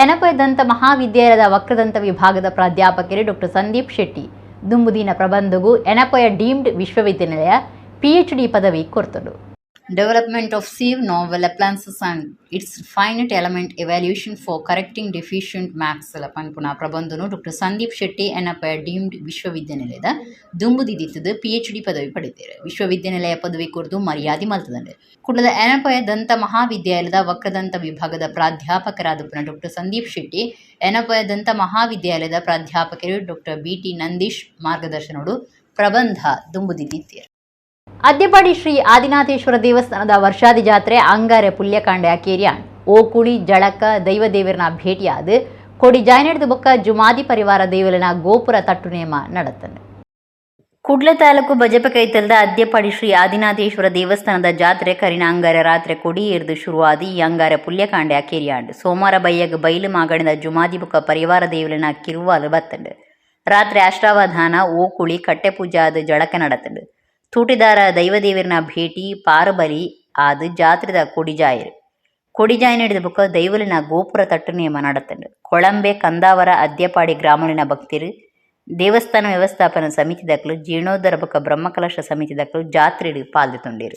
ಎನಪಯ ದಂತ ಮಹಾವಿದ್ಯಾಲಯದ ವಕ್ರದಂತ ವಿಭಾಗದ ಪ್ರಾಧ್ಯಾಪಕರು ಡಾಕ್ಟರ್ ಸಂದೀಪ್ ಶೆಟ್ಟಿ ದುಂಬುದಿನ ಪ್ರಬಂಧಗೂ ಎನಪಯ ಡೀಮ್ಡ್ ವಿಶ್ವವಿದ್ಯಾನಿಲಯ ಪಿಎಚ್ಡಿ ಪದವಿ ಕೊರ್ತುಂಡು. Development of sieve novel appliances and its finite element evaluation for correcting deficient max ಪನ್ಪುನ ಪ್ರಬಂಧನು doctor Sandeep Shetty Yenepoya deemed ವಿಶ್ವವಿದ್ಯಾನಿಲಯದ ದುಂಬುದಿದಿತ್ತದು ಪಿಎಚ್ಡಿ ಪದವಿ ಪಡೆದಿದ್ದಾರೆ. ವಿಶ್ವವಿದ್ಯಾನಿಲಯ ಪದವಿ ಕೊರ್ದು ಮರ್ಯಾದೆ ಮಲ್ತದಂಡೆ. ಕುಡ್ಲದ ಎನಪಯ ದಂತ ಮಹಾವಿದ್ಯಾಲಯದ ವಕ್ರದಂತ ವಿಭಾಗದ ಪ್ರಾಧ್ಯಾಪಕರಾದ ಡಾಕ್ಟರ್ ಸಂದೀಪ್ ಶೆಟ್ಟಿ, ಎನಪಯ ದಂತ ಮಹಾವಿದ್ಯಾಲಯದ ಪ್ರಾಧ್ಯಾಪಕರು ಡಾಕ್ಟರ್ ಬಿಟಿ ನಂದೀಶ್ ಮಾರ್ಗದರ್ಶನೋಡು ಪ್ರಬಂಧ ದುಂಬುದಿದ್ದಿತ್ತೀರು. ಅದ್ಯಪಾಡಿ ಶ್ರೀ ಆದಿನಾಥೇಶ್ವರ ದೇವಸ್ಥಾನದ ವರ್ಷಾದಿ ಜಾತ್ರೆ ಅಂಗಾರೆ ಪುಲ್ಯಕಾಂಡೆ ಅಕೇರಿಯಾನ್ ಓಕುಳಿ ಜಳಕ ದೈವದೇವರನ ಭೇಟಿಯಾದ ಕೊಡಿ ಜಾಯನೆಡ್ದು ಬೊಕ್ಕ ಜುಮಾದಿ ಪರಿವಾರ ದೇವಲನ ಗೋಪುರ ತಟ್ಟು ನೇಮ ನಡತನು. ಕುಡ್ಲ ತಾಲೂಕು ಬಜಪೆ ಕೈತಲ್ದ ಅದ್ಯಪಾಡಿ ಶ್ರೀ ಆದಿನಾಥೇಶ್ವರ ದೇವಸ್ಥಾನದ ಜಾತ್ರೆ ಕರಿನ ಅಂಗಾರೆ ರಾತ್ರಿ ಕೊಡಿ ಏರ್ದು ಶುರುವಾದ ಈ ಅಂಗಾರೆ ಪುಲ್ಯಕಾಂಡೆ ಅಕೇರಿಯಾಂಡ್. ಸೋಮವಾರ ಬಯ್ಯಗ್ ಬೈಲು ಮಾಗಣಿದ ಜುಮಾದಿ ಬೊಕ್ಕ ಪರಿವಾರ ದೇವಲನ ಕಿರುವಾಲು ಬತ್ತಂಡು. ರಾತ್ರಿ ಅಷ್ಟಾವಧಾನ, ಓಕುಳಿ, ಕಟ್ಟೆ ಪೂಜಾದ ಜಳಕ ನಡತಂಡು. ತೂಟಿದಾರ ದೈವದೇವರನ ಭೇಟಿ ಪಾರಬಲಿ ಆದ್ ಜಾತ್ರೆದ ಕೊಡಿಜಾಯರು. ಕೊಡಿಜಾಯ ನಡೆದ ಬೊಕ್ಕ ದೈವಲಿನ ಗೋಪುರ ತಟ್ಟು ನೇಮ ನಡತಂಡು. ಕೊಳಂಬೆ, ಕಂದಾವರ, ಅದ್ಯಪಾಡಿ ಗ್ರಾಮಲಿನ ಭಕ್ತರು, ದೇವಸ್ಥಾನ ವ್ಯವಸ್ಥಾಪನಾ ಸಮಿತಿ ದಕ್ಲು, ಜೀರ್ಣೋದ್ಧಾರ ಬೊಕ್ಕ ಬ್ರಹ್ಮಕಲಶ ಸಮಿತಿ ದಕ್ಲು ಜಾತ್ರೆಡ್ ಪಾಲ್ದೆತೊಂಡೆರ್.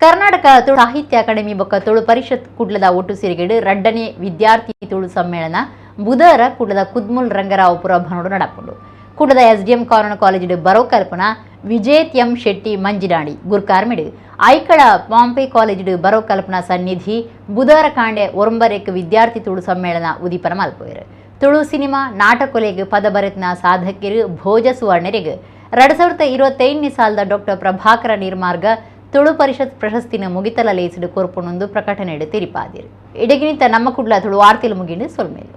ಕರ್ನಾಟಕ ತುಳು ಸಾಹಿತ್ಯ ಅಕಾಡೆಮಿ ಬೊಕ್ಕ ತುಳು ಪರಿಷತ್ ಕುಡ್ಲದ ಒಟ್ಟು ಸೇರಿಗೆಡು ರಡ್ಡನೇ ವಿದ್ಯಾರ್ಥಿ ತುಳು ಸಮ್ಮೇಳನ ಬುಧವಾರ ಕುಡ್ಲದ ಕುದ್ಮುಲ್ ರಂಗರಾವಪುರ ಭವನಡು ನಡಪುಂಡು. ಕುಡ್ಲದ ಎಸ್ಡಿಎಂ ಕಾನೂನು ಕಾಲೇಜಿಡ್ ಬರೋ ಕಲ್ಪನಾ ವಿಜೇತ್ ಎಂ ಶೆಟ್ಟಿ ಮಂಜಿನಾಡಿ ಗುರ್ಕಾರ್ಮಿಡು ಐಕಳ ಪಾಂಪೆ ಕಾಲೇಜಿಡ್ ಬರೋ ಕಲ್ಪನಾ ಸನ್ನಿಧಿ ಬುಧವಾರ ಕಾಂಡೆ ಒರಂಬರೆಕ್ ವಿದ್ಯಾರ್ಥಿ ತುಳು ಸಮ್ಮೇಳನ ಉದೀಪನ ಮಲ್ಪುವೆರು. ತುಳು ಸಿನಿಮಾ ನಾಟಕೊಲೆಗ್ ಪದ ಬರೆತ್ನ ಸಾಧಕಿರು ಭೋಜ ಸುವರ್ಣರಿಗೆ 2025ನೇ ಸಾಲದ ಡಾಕ್ಟರ್ ಪ್ರಭಾಕರ ನಿರ್ಮಾರ್ಗ ತುಳು ಪರಿಷತ್ ಪ್ರಶಸ್ತಿನ ಮುಗಿತಲ ಲೇಸಿಡು ಕೊರ್ಪುನೊಂದು ಪ್ರಕಟಣೆಡು ತಿರಿಪಾದಿರು. ಇಡಗಿನಿತ ನಮ್ಮ ಕುಡ್ಲ ತುಳು ವಾರ್ತೆಲು ಮುಗಿಂಡು ಸೊಲ್ಮೇಲು.